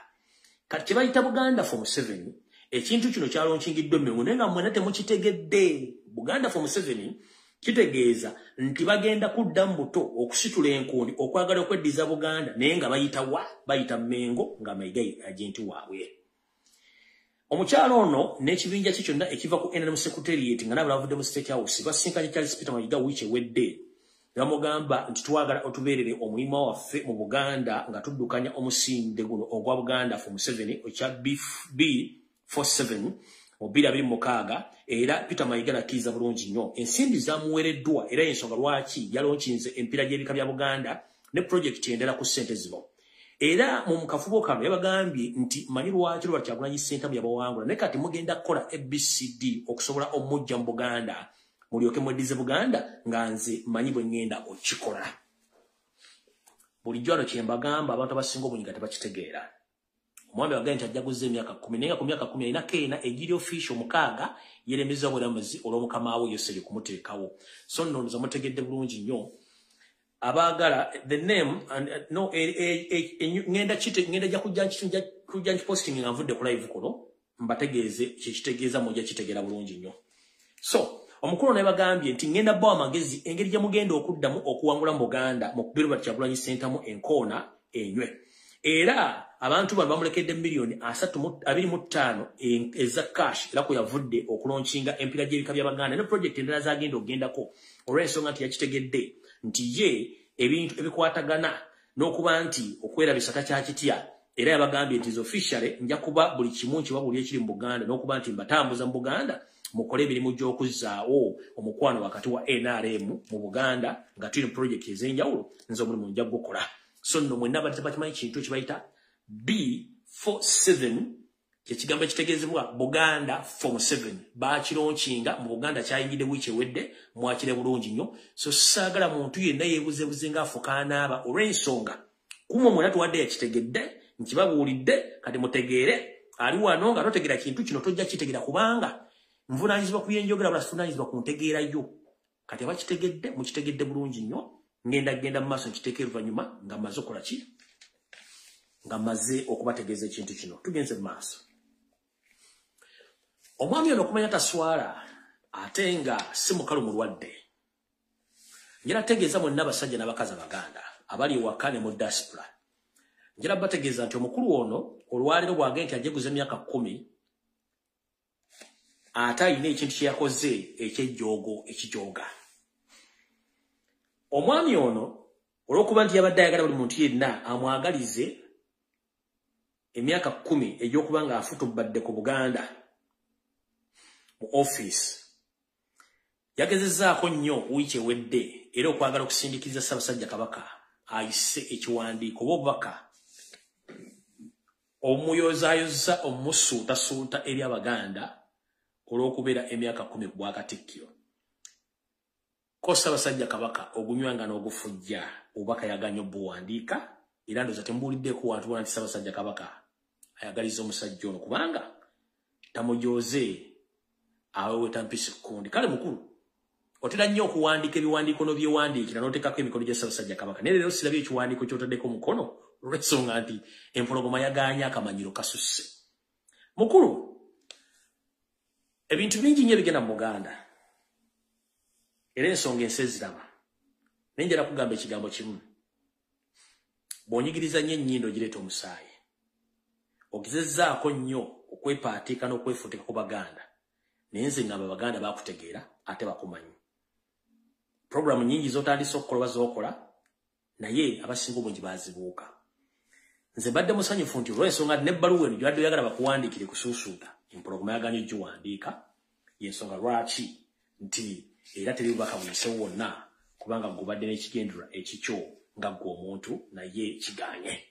Kati kye bayita Buganda form 7, ekintu kino kyalonkingiddwa Mmengo naye nga mwenna temukitegedde. Buganda form 7 kitegeeza nti bagenda kudda mu buto okusitula enkundi okwagala okweddiza Buganda, naye nga bayita wa? Bayita Mmengo nga Mayiga ye agenti waabwe. Omukyala ono n'ekibinja kye kyonna ekiva ku NRM Secretariat nga nabo bavudde mu State House basinkanye Charles Peter Mayiga wiiki ewedde, ne bamugamba nti twagala otubeerere omuyima waffe mu Buganda nga tuddukanya omusinde guno ogwa Buganda form 7 ekya B47 mu 2026. Era Peter Mayiga nakkiriza bulungi nnyo ensimbi zamuweereddwa, era ensonga lwaki yalonkinze empiira gy'ebika bya Buganda ne pulojekiti endala ku ssente zino. Era mu kafubo kano yabagambye nti manyi lwaki Robert Kyagulanyi Ssentamu yabawangula, naye kati mugenda kukola ABCD okusobola omuggya mu Buganda mulyoke mweddize Buganda nga nze manyi bwe ŋŋenda okukikola. Bulijjo wano kye mbagamba abantu abasinga obungi nga tebakitegeera. Omwami wagambye nti ajjaguzza emyaka 10, naye nga ku myaka 10 alina keena egiri official 6 yeremeza obulamuzi olw'omukama we Yoseri kumuteekawo. So nno nze mutegedde bulungi nnyo abaagala the name and no ngenda kite ngenda ja kujja kujja posting nga nvudde ku live kuno mbategeeze kyekitegeeza mujja kitegeera bulungi nnyo. So omukulu naye bagambye nti ngenda bbawa amagezi engeri gye mugenda okuddamu okuwangula mu Buganda mu Robert Kyagulanyi Ssentamu enkoona enywe. Era abantu bano bamulekedde miliyoni 25 eza cash, era kwe yavudde okulonkinga empiira gy'ebika by'Abaganda ne project endala zagenda okugendako olw'ensonga nti yakitegedde nti ye ebintu ebikwatagana n'okuba nti okwerabisa takyakitya Era yabagambye nti officially nja kuba buli kimu nkibabuulira ekiri mu Buganda n'okuba nti mbatambuza mu Buganda mukole emirimu gy'okuzzaawo omukwano wakati wa NRM mu Buganda nga tuli mu project ez'enjawulo, nze omulimu nja gukola. So nno mwenna abadde tebakimanyi kintu ekibayita B47, kyekigambo ekitegeezebwa Buganda Form 7. Baakilaunchinga mu Buganda, kyayingidde wiiki ewedde, mwakire bulungi nnyo. So saagala muntu yenna yeebuzeebuze ng'afuka anaaba olw'ensonga kumwe mwena tuwadde yakitegedde, nkibabuulidde, kati mutegeere. Ali wano nga totegeera kintu kino tojja kitegeera, kubanga nvunaanyizibwa ku byenjogera, bula sivunaanyizibwa ku ntegeera yo. Kati abakitegedde mukitegedde bulungi nnyo. Ngenda genda mu maaso nkiteeka oluvannyuma nga mmaze okukola ki, nga mmaze okubategeeza ekintu kino. Tugenze mu maaso. Omwami ono okumanya taswala ate nga si mukalu mulwadde, njala tegeeza mwenna abasajja n'abakazi Abaganda abali ewaka ne mu diaspora, njala bategeeza nti omukulu ono olwaleero bw'agenda nti ajeguza emyaka 10, ate alina ekintu kye yakoze eky'ejjoogo ekijooga. Omwami ono olw'okuba nti yabadde ayagala buli muntu yenna amwagalize emyaka 10 egy'okuba ng'afutubbadde ku Buganda mu office, yagezezzaako nnyo wiiki ewedde era okwagala okusindikiriza Ssaabasajja Kabaka ayise ekiwandiiko oba obubaka omuyozaayoza omusuutasuuta eri Abaganda olw'okubeera emyaka 10 ku bwakatikkiro. Ko Ssaabasajja Kabaka ogunywanga n'ogufujja obubaka yaganye obuwandiika, era ndowooza temubuuliddeeko wantu wonna nti Ssaabasajja Kabaka ayagaliza omusajja ono kubanga tamujooze aweweeta mpisi kkundi. Kale mukulu, otera nnyo okuwandiika ebiwandiiko n'obyewandiikira n'oteekako emikono gya Ssaabasajja Kabaka, naye leero sirabye ekiwandiiko ky'otaddeko omukono olw'ensonga nti empologoma yagaanye akamanyiro kasusse. Mukulu, ebintu bingi nnyo ebigenda mu Buganda era ensonga ensi eziraba, naye njala kugamba ekigambo kimu: bw'onyigiriza nnyo ennyindo gireeta omusaayi. Ogezezzaako nnyo okwepaatiika n'okwefuutika ku Baganda, naye nze ngamba Abaganda bakutegeera ate bakumanyi. Puroguramu nnyingi z'otandise okukola oba z'okola, naye abasinga obungi baazibuuka. Nze mbadde musanyufu nti olw'ensonga n'ebbaluwa eno gy'obadde oyagala bakuwandiikire kusuusuuta, empologoma yagaanye ogiwandiika. Y'ensonga lwaki nti era teri bubaka buyise wonna, kubanga gubadde n'ekigendererwa ekikyo nga ggwe omuntu, naye kigaanye.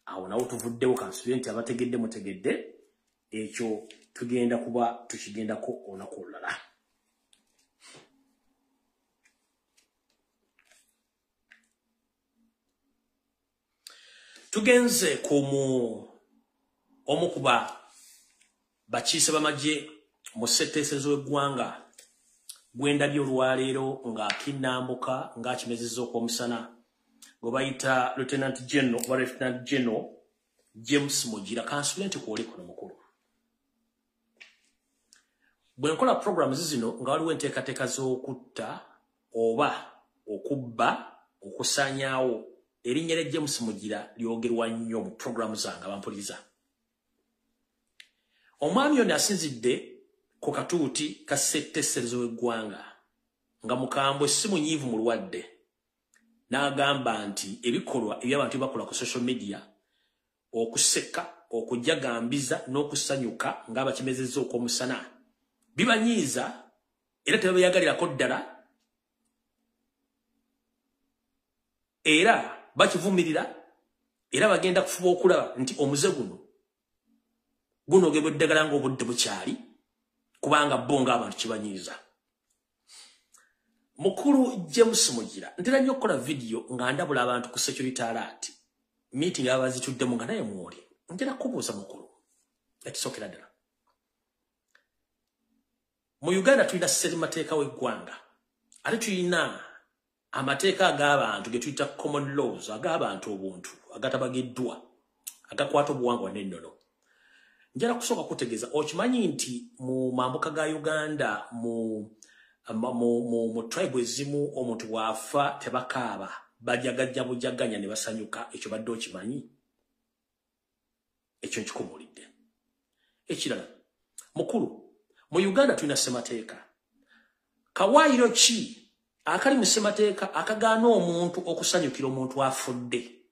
Awo nawo tuvuddewo, kansubire nti abategedde mutegedde ekyo, tugenda kuba tukigendako olunaku olulala. Tugenze ku omu ku bakiise b'amagye mu ssetteeserezo w'eggwanga gwendabye olwaleero ng'akinnambuka ng'akimezezza okw'omusana, gwe bayita Lieutenant General oba Lieutenant General James Mugira. Kansubire nti kwoli kuno mukulu. Bwe nkola programs zino nga waliwo enteekateeka z'okutta oba okubba okusaanyaawo erinnya lya James Mugira lyogerwa nnyo mu programu zange abampuliriza. Omwami ono asinzidde ku katuuti ka ssetteeserezo w'eggwanga nga mukambwe si munyiivu mulwadde, n'agamba nti ebikolwa eby'abantu bye bakola ku social media, okuseka, okujagambiza n'okusanyuka ng'abakimezezza okw'omusana bibanyiiza era tebabeyagalirako ddala, era bakivumirira, era bagenda kufuba okulaba nti omuze guno gunogebwa eddagala ng'obudde bukyali, kubanga bo ng'abantu kibanyiiza. Mukulu James Mugira, ntera nnyo okukola vidiyo nga ndabula abantu ku security alert meeting aba bazituddemu nga naye mwoli. Ntera kubuuza mukulu, ekisookera ddala, mu Uganda tulina ssemateeka w'eggwanga, ate tulina amateeka ag'abantu ge tuyita common laws, ag'abantu obuntu agatabagiddwa agakwata obuwangwa n'ennono. Njala kusooka kutegeeza, okimanyi nti mu mambuka ga Uganda mu tribe ezimu omuntu bw'afa tebakaaba, bajagajja bujaganya ne basanyuka. Ekyo badde okimanyi? Ekyo nkikubuulidde. Ekirala mukulu, mu Uganda tulina ssemateeka. Kawaayiro ki akali mu ssemateeka akagaana omuntu okusanyukira omuntu afudde?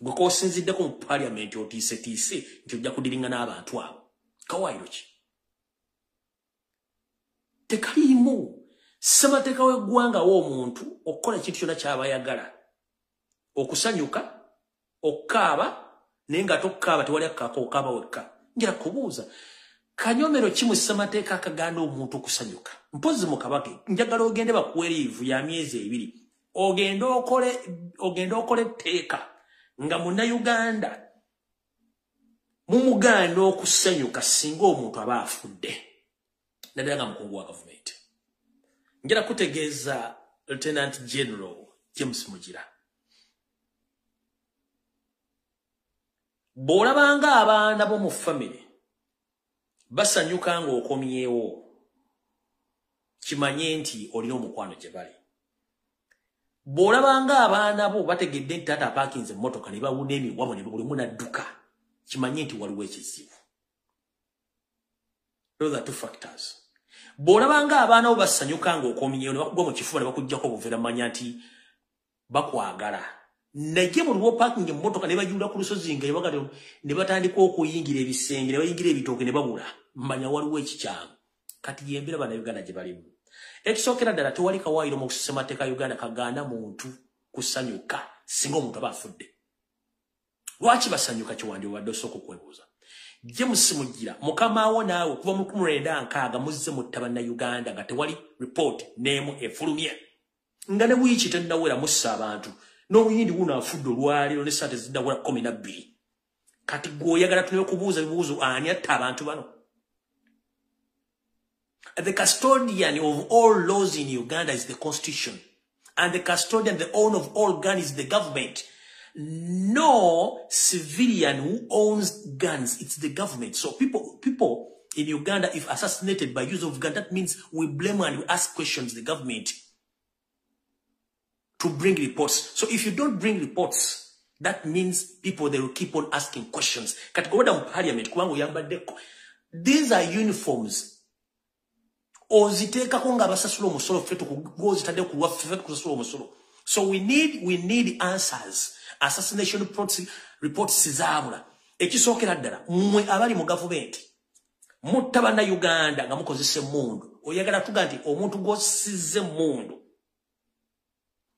Gwe k'osinziddeko mu parliament otiisetiise nti ojja kudiringa n'abantu abo. Kawaayiro ki? Tekaliimu. Ssemateeka w'eggwanga w'omuntu okukola ekintu kyonna ky'aba ayagala. Okusanyuka, okukaaba, naye nga tokukaaba tewali akkaako okaaba wekka. Njala kubuuza, kanyomero ki mu ssemateeka akagaana omuntu okusanyuka? Mpozzi mu kabaka, njagala ogende bakuwe liivu ya myezi 2. Ogende okole etteeka nga munnayuganda mumugaana okusanyuka singa omuntu aba afudde, naddala nga mukungu wa gavumenti. Njala kutegeeza Lieutenant General James Mugira, bw'olabanga abaana bo mu famire basanyuka ng'okomyewo, kimanye nti olina omukwano gye bali. Bw'olabanga abaana bo bategedde nti taata apaakinze emmotoka ne bawuna emiwabo ne buli munadduka, kimanye nti waliwo ekizibu. Those are two factors. Bw'olabanga abaana bo basanyuka ng'okomyewo ne bakugwa mu kifuba ne bakuggyako obuveera, manya nti bakwagala. Naye buli lw'opaakinga emmotoka ne bajulira ku lusozi nga ne batandika okuyingira ebisenge ne bayingira ebitooke ne babula, manya waliwo ekikyamu. Kati y'embeera Bannayuganda gye balimu. Ekisookera ddala, tewali kawaayiro mu ssemateeka Uganda kagaana muntu kusanyuka singa omuntu aba afudde. Lwaki basanyuka? Kiwandibadde osooka okwebuuza. James Mugira, mukamaawo naawe okuva mu 1960 muzze mutta Bannayuganda nga tewali report n'emu efulumye, nga ne wiiki tennawera mussa abantu. N'omuyindi wuno afudde olwaleero ne ssente zinnawera 12. Kati gw'oyagala tuleme kubuuza bibuuzo ani atta abantu bano? The custodian of all laws in Uganda is the constitution, and the custodian, the owner of all guns is the government. No civilian who owns guns, it's the government. So people in Uganda, if assassinated by use of gun, that means we blame and we ask questions the government to bring reports. So if you don't bring reports, that means people, they will keep on asking questions. Kati goda mu parliament kubanga oyambadde, these are uniforms. Oziteekako nga abasasula omusolo, ffe tukugozitadde ku lwaffe, ffe tukusasula omusolo. So we need answers. Assassination reports zaabula. Ekisookera ddala, mmwe abali mu gavumenti mutta Bannayuganda nga mukozesa emmundu. Oyagala tuga nti omuntu gw'osizza emmundu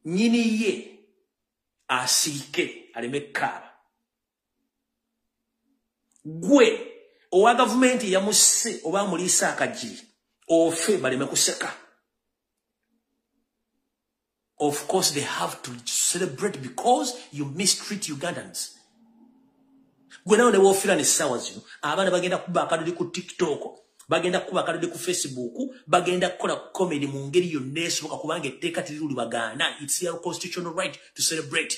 nnyini ye asirike aleme kukaaba. Gwe owa gavumenti yamusse oba amuliisa akajiri, ofe baleme kuseka. Of course they have to celebrate because you mistreat Ugandans. Gwe nawe ne woofiira n'essaawa zino, abaana bagenda kuba akadodi ku TikTok, bagenda kuba akadodi ku Facebook, bagenda kukola comedy mu ngeri yonna esoboka kubanga etteeka teriri bagaana. It's your constitutional right to celebrate.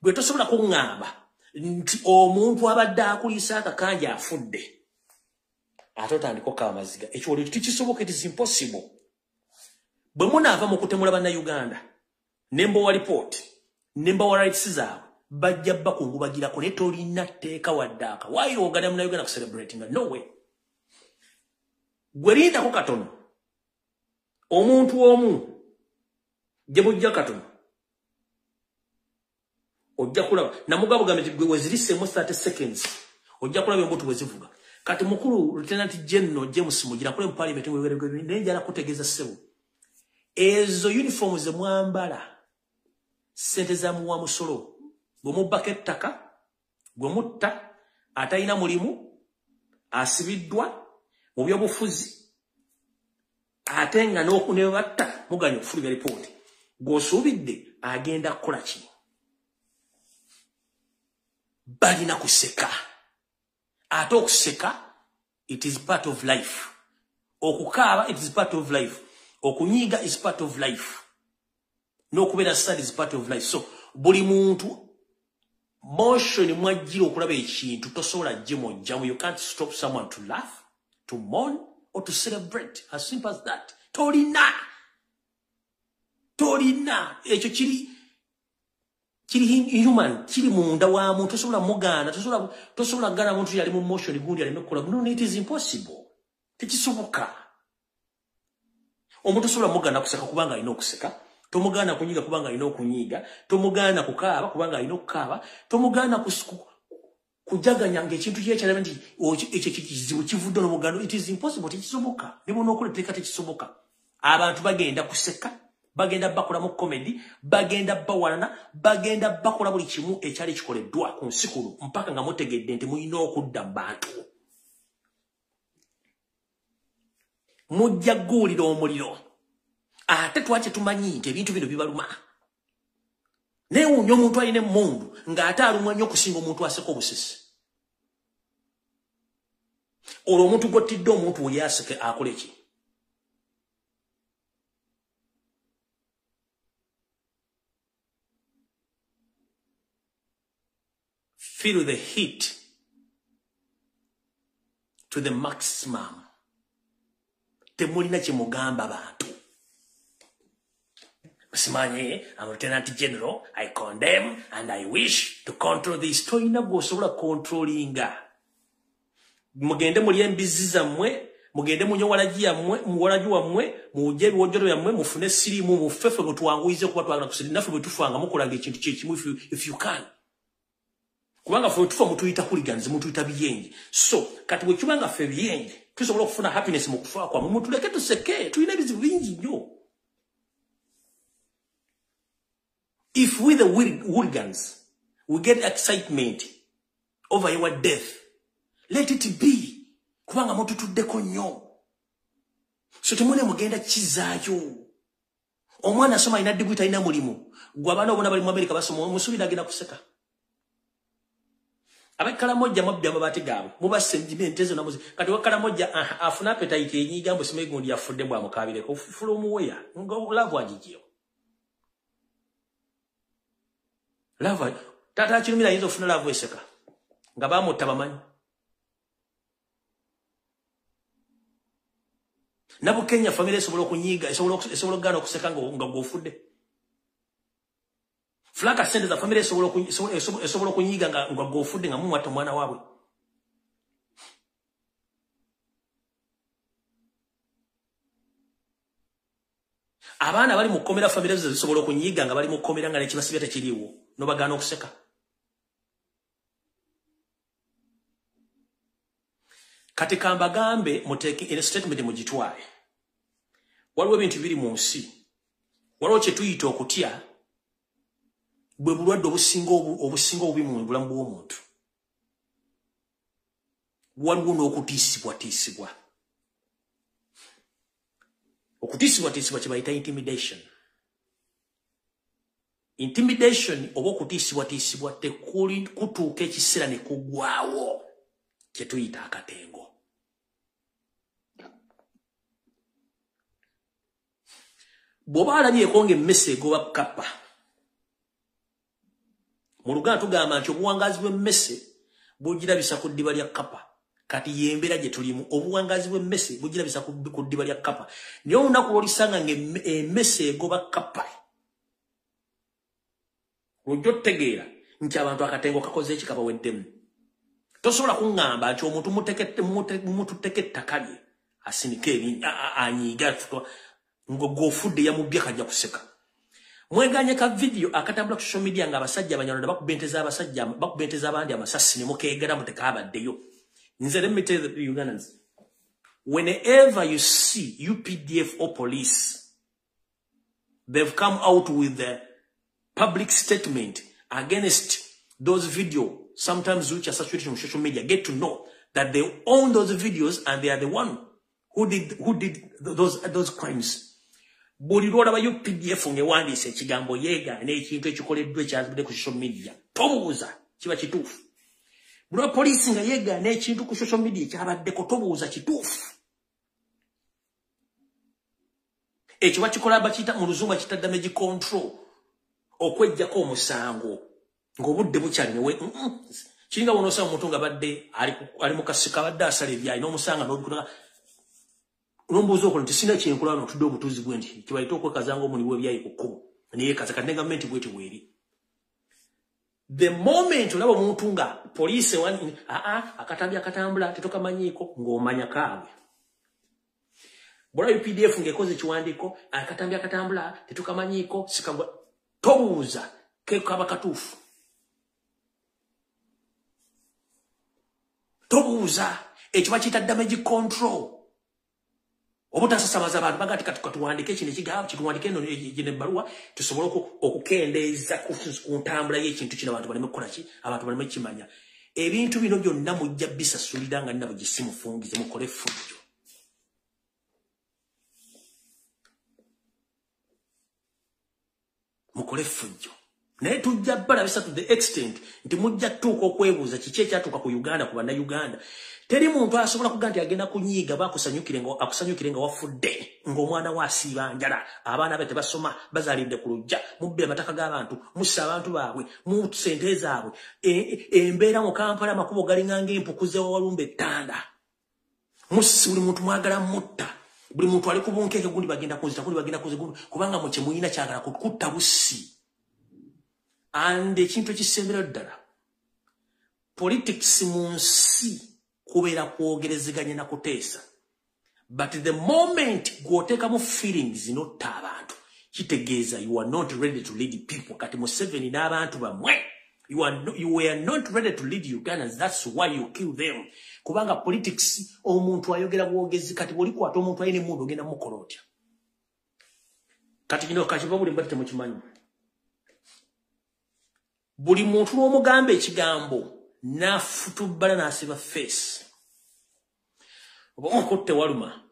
Gwe tosobola kuŋŋamba nti omuntu abadde akuliisa akakanja afudde ate otandika okukaba amaziga. Ekyo oli tekisoboka, it is impossible. Bwe munaava mu kutemula Bannayuganda ne mbawa report ne mbawa rights zaabwe, bajja bakungubagirako, naye tolina tteeka wadde akawaayiro oganda Munnayuganda ku celebrating. No way. Gwe lindako katono, omuntu omu gye bujja katono ojja kulaba namugabo gambe nti gwe weziriseemu 30 seconds ojja kulaba embuto bwe zivuga. Kati mukulu Lieutenant General James Mugira kule mu parliament, naye njala kutegeeza ssebo, ezo uniform ze mwambala ssente za muwa musolo. Bwe mubbako ettaka, gwe mutta atalina mulimu, asibiddwa mu byobufuzi, ate nga ne batta muganya okufulumya lipooti, gw'osuubidde agenda kukola ki? Balina kuseka. Ate okuseka, it is part of life. Okukaaba, it is part of life. Okunyiiga is part of life. N'okubeera sad is part of life. So buli muntu motion mwajjira okulaba ekintu tosobola gimugyamu. You can't stop someone to laugh, to mourn or to celebrate. As simple as that. Tolina ekyo kiri human, kiri munda wa muntu, tosobola mugaana, tosobola kugaana muntu yali mu motion gundi aleme kukola. No, it is impossible. Tekisoboka. Omuntu tosobola mugaana kuseka kubanga alina okuseka. Tomugaana kunyiiga kubanga alina okunyiiga, tomugaana kukaaba kubanga alina okukaaba, tomugaana kujaganya ng'ekintu kyekyalaba nti ekyo kizibu kivudde n'omugaano. It is impossible, tekisoboka. Ne bw'onookola etteeka tekisoboka. Abantu bagenda kuseka, bagenda bakola mu comedy, bagenda bawalana, bagenda bakola buli kimu ekyali kikoleddwa ku nsi kuno mpaka nga mutegedde nti mulina okudda mu bantu. Mujja guwulira omuliro. Ate twaki tumanyi nti ebintu bino bibaluma. Neewuunya omuntu alina emmundu ng'ate alumwa nnyo okusinga omuntu aseka obusisi. Olwo omuntu gw'ottidde omuntu we yaseke akole ki? Feel the heat to the maximum. Temulina kye mugamba bantu. Simanyi, I'm Lieutenant General, I condemn and I wish to control this. Toyina gw'osobola controllinga. Mugende mulye embizzi zammwe, mugende munywe walagi yammwe, muwalagi wammwe, mujje ebiwojjolo byammwe, mufune siriimu, muffe ffe mutwanguyize kuba twagala kusiri. Naffe bwe tufanga mukolanga ekintu kye kimu if you can. Kubanga ffe tufa mutuyita hooligans, mutuyita biyenje. So, kati bwe kiba nga ffe biyenje, tusobola okufuna happiness mu kufa kwammwe, mutuleke tuseke, tulina ebizibu bingi nnyo. If we the hooligans, we get excitement over your death, let it be. Kubanga mututuddeko nnyo. So temune mugenda kizaayo. Omwana asoma alina degree talina mulimu. Gwe abaana bonna bali mu America basoma, omusuubira agenda kuseka. Ab'e Karamoja mwabbye amabaati gaabwe, mubasse ente zonna muzi. Kati ow'e Karamoja afuna appetite enyiga mbu simanyi gundi yafudde bw'amukaabireko. Fula omuweya, nga love agiggyewo. Love, taata akirumira ayinza okufuna love eseka nga baamutta bamanyi. Nabukenya famire esobola okunyiiga, esobola okugaana okuseka nga gw'ofudde. Flaka sente za famire esobola okunyiiga nga gw'ofudde nga mumwatta omwana waabwe. Abaana bali mu kkomera famire zo zisobola okunyiiga nga bali mu kkomera nga n'ekibasibya tekiriiwo, n'obagaana okuseka. Kati kambagambe muteeke eno statement mugitwale. Waliwo ebintu biri mu nsi. Waliwo kye tuyita okutya, bwe bulwadde obusinga obubi mu bulamu bw'omuntu. Waliwo n'okutiisibwatiisibwa. Okutiisibwatiisibwa kye bayita intimidation. Intimidation oba okutiisibwatiisibwa tekuli kutuuka ekiseera ne kuggwaawo, kye tuyita akatengo. Bw'oba alabyeko ng'emmese egoba kkapa, mu Luganda tugamba nti obuwangaazi bw'emmese bugirabisa ku ddiba lya kkapa. Kati y'embeera gye tulimu, obuwangaazi bw'emmese bugirabisa ku ddiba lya kkapa. Naye olunaku lw'olisanga ng'emmese egoba kkapa, lw'ojja otutegeera nti abantu akatengo kakoze eki kabaweddemu. Tosobola kuŋŋamba nti omuntu mututeke ettaka lye asinike anyiige nga gw'ofudde yamubbye kajja kuseka. Mweganye ka video akatambula ku social media nga abasajja Abanyarwanda bakuba ente z'abasajja, bakuba ente z'abandi amasasi ne mukeegera mutekaabaddeyo. Nze let me tell the Ugandans, whenever you see UPDF or police, they've come out with the public statement against those videos, sometimes which are circulating on social media, get to know that they own those videos and they are the one who did those crimes. Buli lw'olaba UPDF ng'ewandiise ekigambo yeegaana ekintu ekikoleddwa ekyazibudde ku social media, tobuuza, kiba kituufu. Buli lwa poliisi nga yeegaana ekintu ku social media ekyabaddeko, tobuuza, kituufu. Ekyo bakikola bakiyita mu Luzungu bakiyita damage control, okweggyako omusango ng'obudde bukyali newe. Kiringa bw'onoosanga omuntu nga badde ali mu kasiko abadde asala ebyayi n'omusanga n'obikula n'ombuuza okola nti sina kyenkola wano otudde obutuuzi bwe nti kibayita okwekaza ng'omuli w'ebyayi ku kkubo neyeekaza. Kati ne gavumenti bweti bweri. The moment olaba omuntu nga poliisi aa akatambi akatambula tetukamanyiiko ng'omanya kaabwe. Bw'olaba UPDF ng'ekoze ekiwandiiko, akatambi akatambula tetukamanyiiko, sikagwa, tobuuza, ke kaba katuufu. Tobuuza, ekyo bakiyita damage control. Obutasasamaza abantu baga ati katuwandike kino ekigambo, kituwandike eno gino ebbaluwa, tusobole okukendeeza ku ntambula y'ekintu kino, abantu baleme kukola ki, abantu baleme kukimanya. Ebintu bino byonna mujja bisasulira nga nina bwe mufungize, mukole effujjo. Mukole effujjo. Naye tujja balabisa to the extent nti mujja tuuka okwebuuza kiki ekyatuuka ku Uganda, ku bannayuganda. Teri muntu asobola kugamba nti agenda kunyiiga bakusanyukire nga akusanyukire nga wafudde, ng'omwana we asiiba njala, abaana be tebasoma, bazaalidde ku luggya, mubbe amataka g'abantu, mussa abantu baabwe, mu ssente zaabwe. Embeera mu Kampala amakubo galinga ng'empuku z'ewalumba ettanda. Mussi buli muntu mwagala mutta. Buli muntu ali ku bunkenke, gundi bagenda kunzita, gundi bagenda kunzita, kubanga mu kye muyina kyagala kutta bussi. And ekintu ekisembera ddala, politics mu nsi kubeera kwogerezeganya na kuteesa. But the moment gw'oteekamu feelings n'otta abantu, kitegeeza you are not ready to lead people. Kati Museveni n'abantu bammwe, you were not ready to lead Ugandans, that's why you kill them. Kubanga politics omuntu ayogera bwogezi, kati bw'olikwata omuntu alina emmundu ogenda mukola otya? Kati kino kakiva buli mbadde temukimanyi. Buli muntu lw'omugamba ekigambo n'afutubbala n'asiba face. Oba omukutte waluma,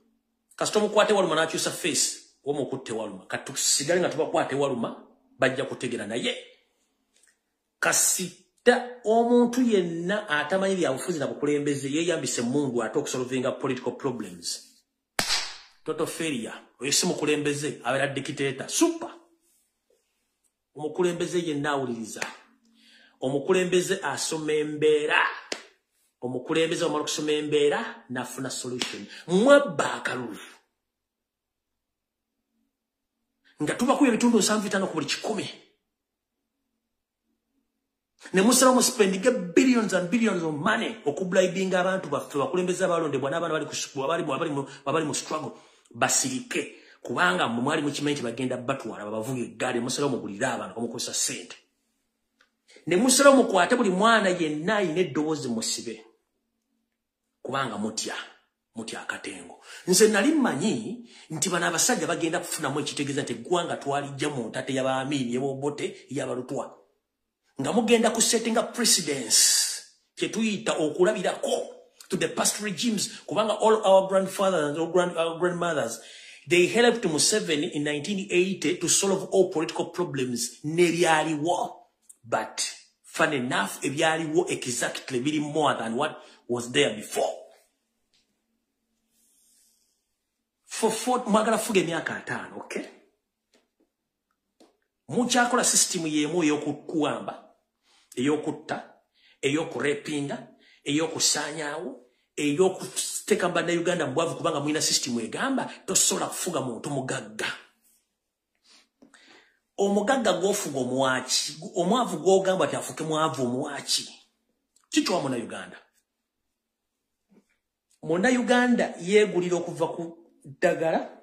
kasita omukwate waluma n'akyusa face, oba omukutte waluma. Kati tusigale nga tubakwate waluma, bajja kutegera. Naye kasita omuntu yenna atamanyi byabufuzi na bukulembeze yeeyambisa emmundu ate okusolvinga political problems, total failure. Oyo si mukulembeze, abeera dictator. Super. Omukulembeze yenna awuliriza. Omukulembeze asoma embeera. Omukulembeze omala okusoma embeera n'afuna solution. Mwabba akalulu nga tubakuba ebitundu 75 ku buli 100. Ne musalawo muspendinga billions and billions of money okubribinga abantu baffe, bakulembeze abalondebwa n'abaana bali mu struggle basirike, kubanga mmwe mwali mukimanyi nti bagenda batwala babavuga eggaali. Musalawo mugulire abantu bamukozesa ssente. Ne musalawo mukwate buli mwana yenna ayina eddoboozi musibe, kubanga mutya akatengo. Nze nali mmanyi nti bano abasajja bagenda kufunamu ekitegeeza nti eggwanga twalijja mu ntate y'Abaamiini, y'Abobote, y'Abalutwa, nga mugenda ku settinga precedence kye tuyita okulabirako to the past regimes, kubanga all our grandfathers and our grandmothers, they helped Museveni in 1980 to solve all political problems n'ebyaliwo. But fun enough, ebyaliwo exactly biri more than what was there before. For four, mwagala fuga emyaka 5, okay? Mukyakola system y'emu ey'okukuwamba, ey'okutta, ey'okurepinga, ey'okusaanyaawo, ey'okuteeka bannayuganda mu bwavu, kubanga mulina system egamba tosobola kufuga muntu mugagga. Omugagga gw'ofuga omuwaki, omwavu gw'ogamba nti afuke mwavu omuwaki. Kiki wa munnayuganda? Munnayuganda yeegulira okuva ku ddagala,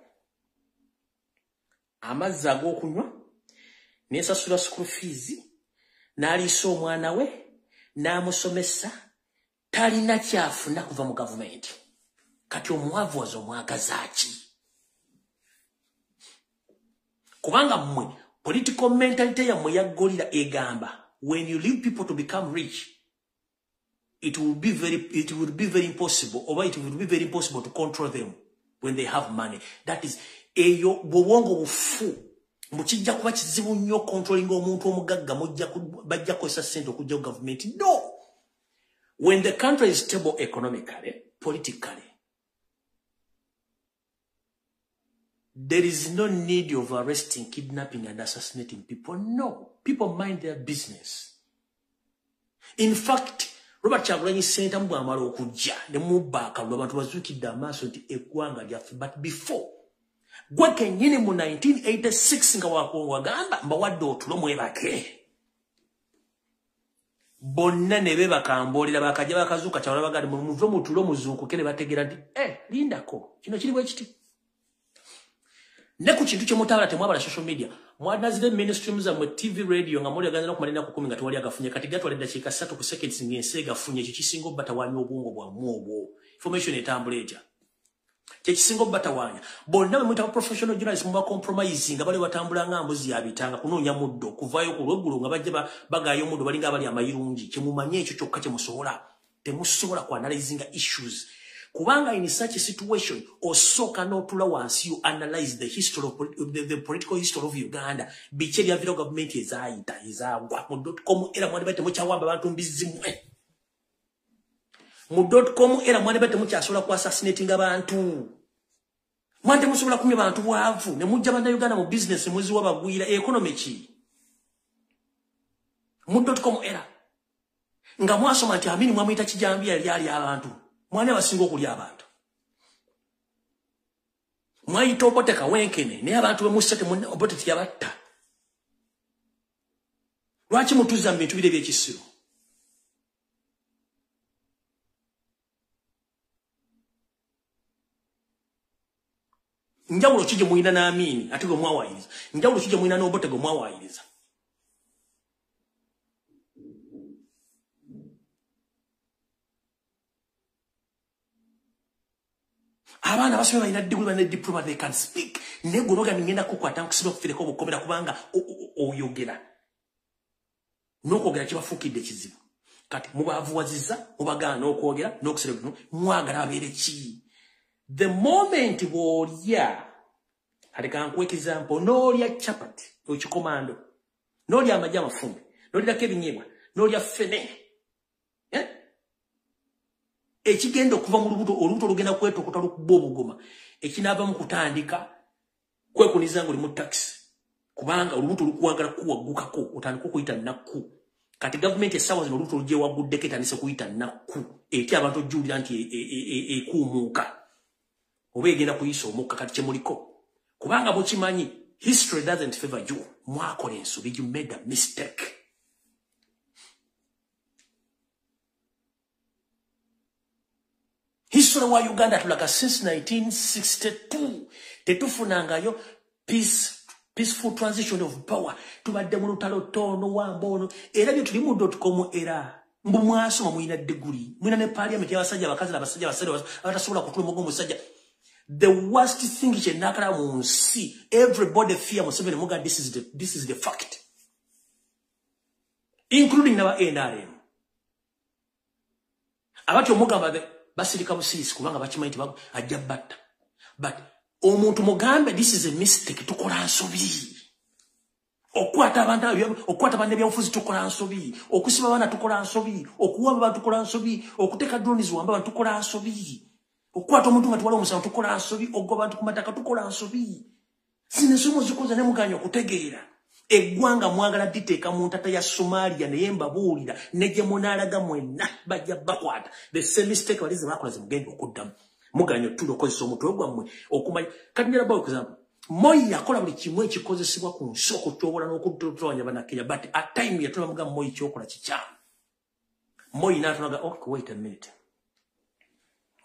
amazzi ag'okunywa, n'esasula school fees, n'aliisa omwana we, n'amusomesa, talina kyafuna kuva mu gavumenti. Kati omwavu waze omwagaza ki? Kubanga mmwe political mentality yammwe yaggolira egamba when you leave people to become rich, it will be very impossible, or it will be very impossible to control them when they have money. That is eyo bwobwongo bufu. Mukijja kuba kizibu nnyo controlling omuntu omugagga, bajja kukozesa ssente okujja ku gavumenti. No. When the country is stable economically, politically, there is no need of arresting, kidnapping, and assassinating people. No. People mind their business. In fact, Robert Kyagulanyi Ssentamu bw'amala okujja ne mubba akalulu, abantu bazuukidde amaaso nti eggwanga lyaffe. But before, gwe kennyini mu 1986 nga wagamba mbawadde otulo mwebake. Bonna ne beebaka mboolera, bakajja bakazuuka kyawala bagamba muve mu tulo muzuukuke, ne bategeera nti lindako kino kiri bwe kiti. Ne ku kintu kye mutabala temwabala social media. Mwanazire mainstream zammwe TV, radio nga muli aganza n'okumala ennaku 10 nga tewali agafunye. Kati gatwala eddakiika 3 ku seconds ng'ensi egafunye. Ekyo kisinga obbatawaanya obwongo bwammwe obwo. Information etambula etya? Kyekisinga obbatawaanya. Bonna bwe muyita professional journalists muba compromising nga bali batambula nga mbuzi ya bitanga kunoonya muddo kuvaayo ku lweggulo nga bajja bagaayo omuddo balinga abali amayirungi. Kyemumanye ekyo kyokka kye musobola. Temusobola ku analyzing issues. Kubanga in such a situation, osooka n'otula wansi, you analyze the history of the political history of Uganda. Biki ebyavirawo gavumenti ezaayita ezaagwa mu .com era mwandibadde temukyawamba abantu mbizzi mmwe. Mu .com era mwandibadde temukyasobola ku assassinating abantu. Mwandibadde musobola kumya bantu bwavu ne mujja bannayuganda mu business muziwa bagwira economy ki. Mu .com era nga mwasoma nti Amini mwamuyita kijambiya lyali abantu. Mwana abasinga okulya abantu. Mwayita Obote Kawenkene naye abantu bemusse Obote teyabatta. Lwaki mutuzza mu bintu biri ebyekisiru? Njawulo ki gye mulina n'Amini ate gwe mwawaayiriza? Njawulo ki gye mulina n'Obote gwe mwawaayiriza? Abaana basome balina degree, balina diploma, they can speak. Naye gwe noga ngenda kukwata nkusiba okufireko obukomera kubanga oyogera. N'okwogera kibafuukidde kizibu. Kati mubaavuwazizza, mubagaana n'okwogera, n'okusera mwagala abeere ki? The moment bw'olya, kati kankuwe example, n'olya chapati, ekikomando, n'olya amagi amafumbe, n'olyako ebinyeebwa, n'olya ffene. Ekigenda okuva mu lubuto, olubuto olugenda kwetokota lukuba obugoma, ekinaava mu kutandika kwekuniza ng'oli mu taxi, kubanga olubuto lukwagala kuwaggukako, otandika okuyita nakku. Kati gavumenti essaawa zino olubuto lugyewaguddeko etandise kuyita nakku, etya abantu ojjuulira nti ekuumuuka oba egenda kuyisa omukka. Kati kyemuliko kubanga mukimanyi history doesn't favor you. Mwakola ensobi, you made a mistake. History wa Uganda tulaga since 1962 tetufunangayo peaceful transition of power. Tubadde mu lutalo tono wambono era bye tuli mu .com era mbu mwasoma mulina degree, mulina ne parliament y'abasajja abakazi n'abasajja abasajja abatasobola kutula omugongo omusajja. The worst thing kye nakala mu nsi, everybody fear Museveni. Muga this is the fact, including n'aba NRM abatyo mugamba basirika busirisi kubanga bakimanyi nti ajja batta. But omuntu mugambe this is a mistake, tukola nsobi. Okukwata abantu ebyobufuzi tukola nsobi, okusiba abaana tukola nsobi, okuwamba abantu tukola nsobi, okuteeka drones wamba abantu tukola nsobi, okukwata omuntu nga tuwala omusango tukola nsobi, okugoba abantu ku mataka tukola nsobi. Zino ensobi muzikoza ne muganya okutegeera. Eggwanga mwagala liteeka mu ntata ya Somalia, naye mbabuulira ne gye munaalaga mwenna bajja bakwata. The same mistake bali ze baakola ze mugenda okuddamu. Muganya otuula okozesa omutwe gwammwe okumanya. Kati njala bawa example. Moi yakola buli kimu ekikozesebwa ku nsi okutyobola n'okutotolanya Bannakenya, but at time yatula mugamba Moi kyokola kikyamu. Moi n'atunaga, okay, wait a minute.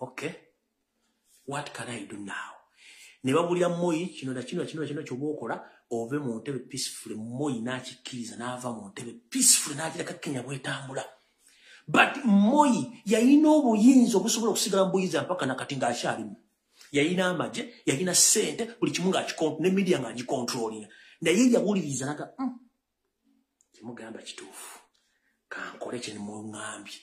Okay, what can I do now? Ne babulira Moi kino na kino kino kino ky'oba okola ove mu ntebe peacefully. Moi n'akikkiriza n'ava mu ntebe peacefully n'agireka Kenya bwetambula. But Moi yalina obuyinza obusobola okusigala mu buyinza mpaka nakati ng'akyalimu. Yalina amagye, yalina ssente, buli kimu ne media ng'agicontrollinga. Naye yawuliriza n'aga, kimugamba kituufu, kankole kye muŋŋambye.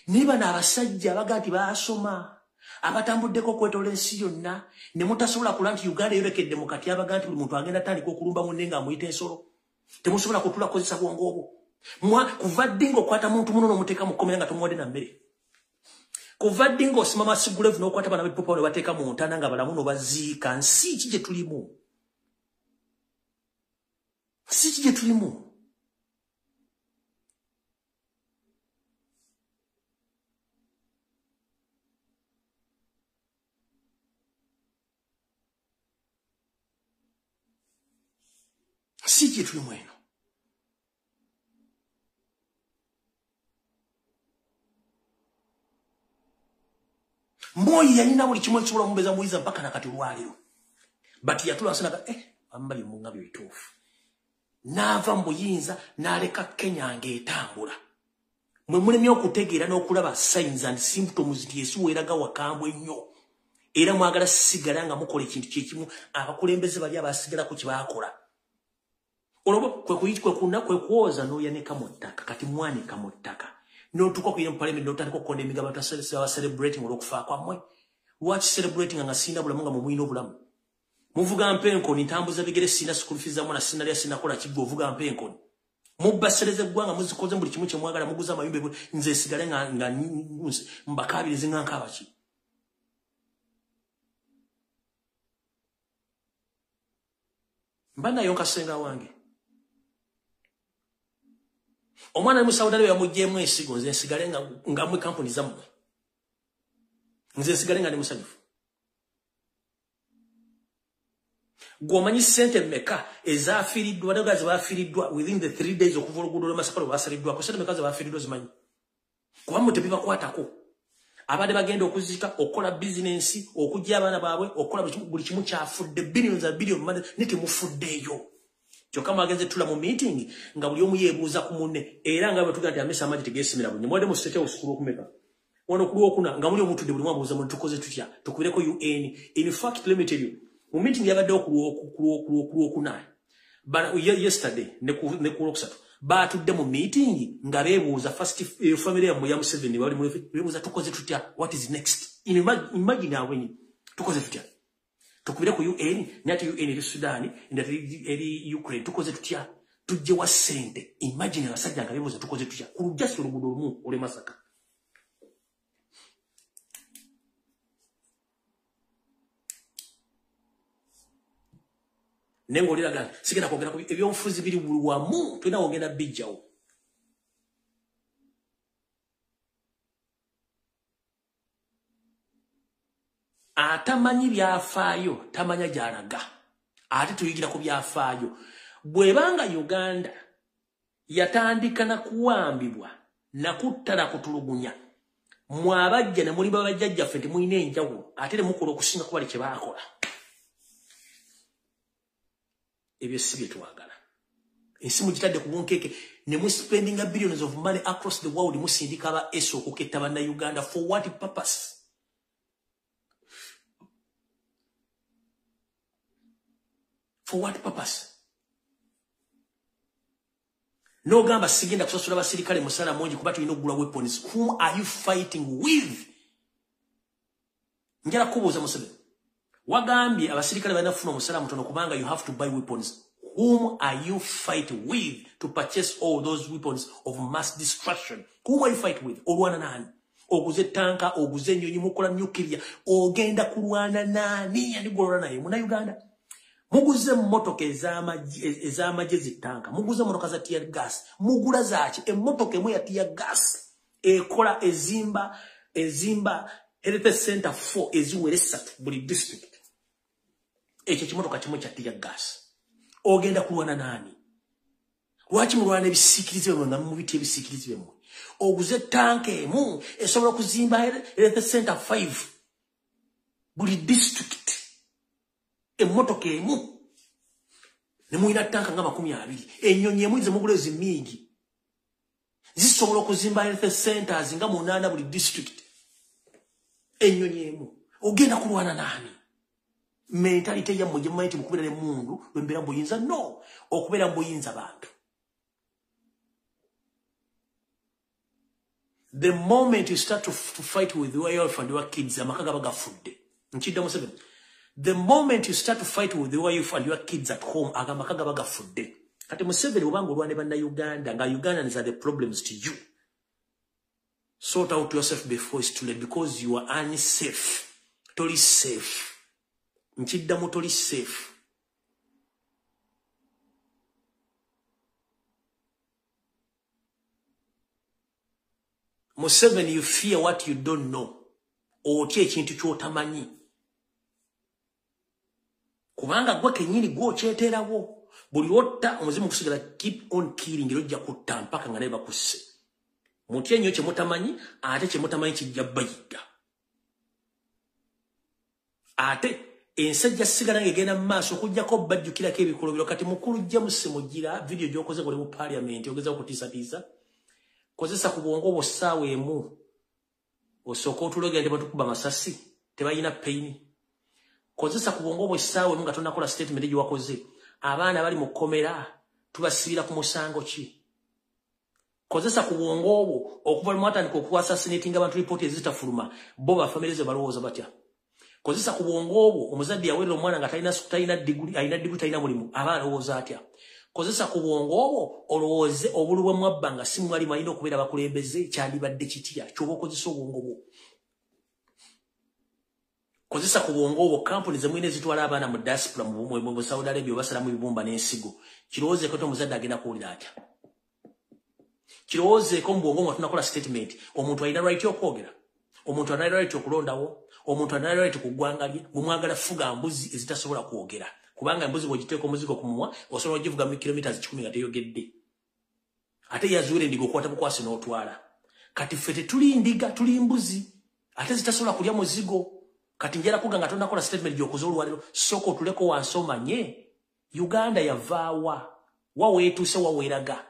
Naye bano abasajja abaga nti baasoma, abatambuddeko okwetoola ensi yonna, ne mutasobola kulaba nti Uganda eyolekedde mu katyabaga nti buli muntu agenda atandika okulumba munne ng'amuyita ensolo. Temusobola kutula kukozesa bwongo obwo. Kuva ddi ng'okwata muntu muno n'omuteeka mu kkomera nga tomuwadde na mmere? Kuva ddi ng'osima masigulevu n'okwata bana b'eppopo ne bateeka mu ntaana nga balamu n'obaziika? Nsi ki gye tulimu? Nsi ki gye tulimu? Nsi ki gye tulimu eno? Moi yalina buli kimu ekisobola omubeeza muyiza mpaka nakati olwaleero. But yatula asinaga amba bimungabyo bituufu. N'ava mu buyinza n'aleka Kenya ng'etambula. Mwe mulemye okutegeera n'okulaba signs and symptoms nti ensi weeraga wakambwe nnyo. Era mwagala sigala nga mukola ekintu kyekimu abakulembeze bali abasigalako kye baakola. Olwo kwe kwoza n'oyanika mu ttaka, kati mwanika mu ttaka. N'otuuka okuyingira mu parliament n'otandika okukonda emigabo aba celebrating olw'okufa kwammwe. Lwaki celebrating nga sirina bulamu nga mwe mulina obulamu? Muvuga mpenkoni, ntambuza bigere, sirina school fees za mwana, sinalya, sinakola kigwe, ovuga mpenkoni. Mubbasereza eggwanga, muzikoze buli kimu kye mwagala, muguza amayumba, nze sigale nga mbakaabirize nga nkaaba ki? Mba nayonka ssenga wange. Omwana ali mu Saudi Arabia yamuggyemu ensigo, nze nsigale nga mmwe kampuni zammwe. Nze nsigale nga ndi musanyufu. Gw'omanyi ssente mmeka ezaafiiriddwa, naga ze baafiiriddwa within the 3 days okuva oluguudo lw'e Masaka lwe baasaliddwako, ssente mmeka ze baafiiriddwa zimanyi? Kuba mmwe tebibakwatako. Abadde bagenda okuziika, okukola bizinensi, okuggya abaana baabwe, okukola buli kimu kyafudde, billions and billions of money, ne temufuddeeyo. Kyokka mwagenze tula mu meeting nga buli omu yeebuuza ku munne, era nga bwe tugamba nti amesa amagi tegeesimira bunnya. Mubadde mu State House ku Lwokumeka? Wano ku Lwokuna nga muli omutudde buli omu abuuza munne tukoze tutya, tukubireko UN. In fact, let me tell you, mu meeting yabaddewo ku Lwokuna, yesterday ne ku Lwokusatu, baatudde mu meeting nga beebuuza first family yammwe ya Museveni, bali mu beebuuza tukoze tutya, what is next? Imagine awenyi, tukoze tutya? Tukubire ku UN, naye ate UN eri Sudan, endala eri Ukraine, tukoze tutya? Tujje wa ssente. Imagine abasajja nga beebuuza tukoze tutya ku lujjasi oluguudo olumu olw'e Masaka. Naye ng'oliraga nti sigenda kwogera ku ebyobufuzi biri buli wamu, tulina wogenda bijjawo. Atamanyi byafaayo tamanya gy'alaga, ate tuyigira ku byafaayo. Bw'ebanga Uganda yatandika na kuwambibwa na kutta na kutulugunya, mmwe abajja ne muli babajjajjaffe temulina enjawulo, ate ne mukola okusinga ku bali kye baakola. Ebyo si bye twagala. Ensi mugitadde ku bunkeeke ne muspendinga billions of money across the world, musindika aba ESO okuketta bannayuganda for what purpose? For what purpose? N'ogamba sigenda kusasula basirikale musala mungi kuba tulina okugula weapons. Whom are you fighting with? Njala kubuuza Museveni. Wagambye abasirikale balina kufuna omusala mutono kubanga you have to buy weapons. Whom are you fighting with to purchase all those weapons of mass destruction? Whom are you fighting with? Olwana nani? Oguze tanka, oguze ennyonyi, mukola nuclear. Ogenda kulwana nani? Ani gw'olwana naye? Munnayuganda. Muguze emmotoka ez'amagye zitanka, muguze emmotoka za tear gas, mugula zaaki? Emmotoka emu ya tear gas ekola ezimba health center 4 eziwera 3 buli district. Ekyo ekimotoka kimu kya tear gas. Ogenda kulwana nani? Lwaki mulwana ebisiikirize byammwe nga mubita ebisiikirize byammwe? Oguze tanka emu esobola okuzimba health center 5 buli district. Emmotoka emu ne mulina tanka nga 20, ennyonyi emu ze mugula ezimingi zisobola okuzimba health centers nga 8 buli district. Ennyonyi emu. Ogenda kulwana nani? Mentality yammwe gye mumanyi nti mukubeera n'emmundu lwe mbeera mu buyinza? No, okubeera mu buyinza bantu. The moment you start to fight with your wife and your kids, amaka gaba gafudde. Nkidda Museveni. The moment you start to fight with your wife and your kids at home, amaka gaba gafudde. Kati Museveni obanga olwana ne bannayuganda nga Ugandans are the problems to you, sort out yourself before it's too late, because you are unsafe. Toli safe. Nkiddamu, toli safe. Museveni, you fear what you don't know. Otya ekintu ky'otamanyi. Kubanga gwe kennyini gw'okyeteerawo. Buli otta omuzimu kusigala keep on killing, era ojja kutta mpaka nga naye bakusse. Mutye nnyo kye mutamanyi, ate kye mutamanyi kijja bayigga. Ate Ensi ejja sigala ng'egenda mu maaso okuggyako bajjukirako ebikolobero. Kati mukulu James Mugira, vidiyo gy'okoze ng'oli mu parliament ogezaako kutiisatiisa, kozesa ku bwongo bwo ssaawa emu osooke otulogera nti batukuba masasi tebalina peyini. Kozesa ku bwongo bwo essaawa emu nga tonnakola statement gye wakoze. Abaana bali mu kkomera tubasibira ku musango ki? Kozesa ku bwongo obwo okuva lwe mwatandika okuassassinatinga abantu ripooti ezitafuluma, bo bafamire ze balowooza batya? Kozesa ku bwongo obwo omuzadde yaweerera omwana nga talina diguli, alina diguli talina mulimu, aba alowooza atya? Kozesa ku bwongo obwo olowooze obulu bwe mwabba nga si mwali mwalina okubeera abakulembeze kyandibadde kitya? Ky'oba okozesa obwongo bwo. Kozesa ku bwongo obwo kampuni ze mulina ezitwala abaana mu diaspora mu Saudi Arabia basalamu ebibumba n'ensigo. Kirowoozeeko nti omuzadde agenda kuwulira atya? Kirowoozeeko mu bwongo nga tunakola statement. Omuntu alina right okwogera, omuntu alina right okulondawo, omuntu alina right ku ggwanga lye. Bwe mwagala fuga mbuzi ezitasobola kwogera, kubanga embuzi bw'ogiteeka omuzigo ku mumwa osobola ogivuga mu kilometers 100 nga teyogedde, ate yazuula endiga okwata bukwasi n'otwala. Kati ffe tetuli ndiga, tuli mbuzi ate zitasobola kulya muzigo. Kati njala kuga nga tonakola statement gy'okoze olwaleero, sooka otuleko wansi omanye Uganda yavaawa, wa weetuuse, wa weeraga,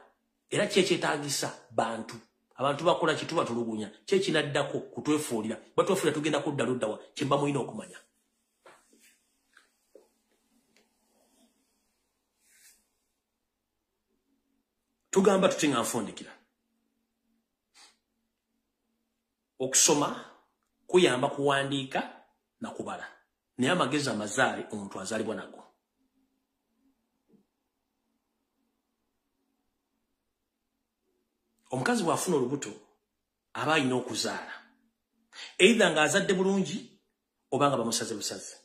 era ki ekyetaagisa bantu. Abantu bakola ki? Tubatulugunya. Ki ekinaddako? Kutwefuulira. Batwefuulira, tugenda kudda luddawa? Kyemba mulina okumanya. Tugamba tuti nga nfundikira, okusoma kuyamba kuwandiika na kubala, naye amagezi amazaale omuntu azaalibwa nago. Omukazi bw'afuna olubuto aba alina okuzaala, either ng'azadde bulungi oba nga bamusaze busaze.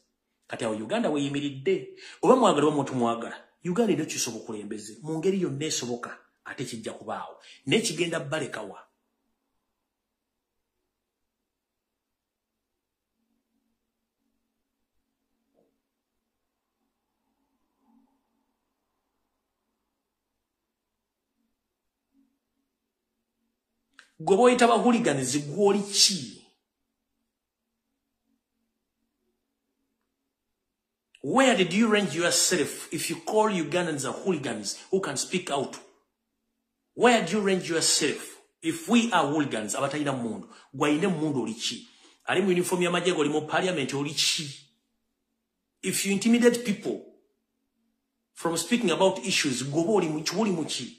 Kati awo Uganda weeyimiridde, oba mwagala oba omuntu mwagala, Uganda erina okyusa obukulembeze mu ngeri yonna esoboka, ate kijja kubaawo, naye kigenda balekawa. Gwe boyita ba hooligans, gw'oli ki? Where did you range yourself if you call Ugandans a hooligans who can speak out? Where do you range yourself if we are hooligans abatalina mmundu? Gw'alina emmundu oli ki? Ali mu uniform y'amagye, oli mu parliament, oli ki? If you intimidate people from speaking about issues, gwoba oli mu ki?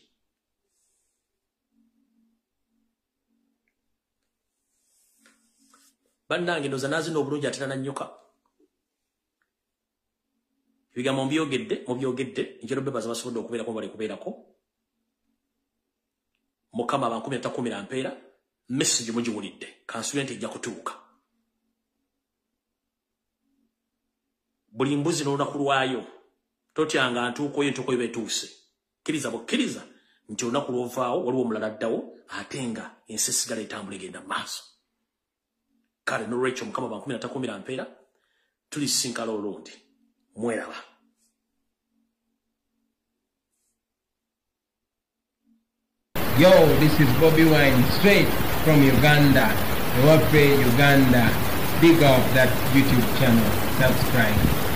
Bannange, ndowooza naazina obulungi atera nannyoka. Ebigambo mbyogedde, mubyogedde. Njero bebaza basobodde okubeerako, bali kubeerako. Mukama abankumi atakumira mpeera. Message mugiwulidde, kansubire nti ejja kutuuka. Buli mbuzi n'olunaku lwayo. Totyanga ntuuko yo, entuuko yo betuuse. Kkiriza bukkiriza nti olunaku lwovaawo waliwo omulala addawo, ate nga ensi esigala etambula egenda mu maaso. Kale nolwekyo, Mukama bankumi natakumira mpeera, tulisinkala olundi. Mweraba. Yo, this is Bobby Wine, straight from Uganda. Ewaffe Uganda. Big up that YouTube channel. Subscribe.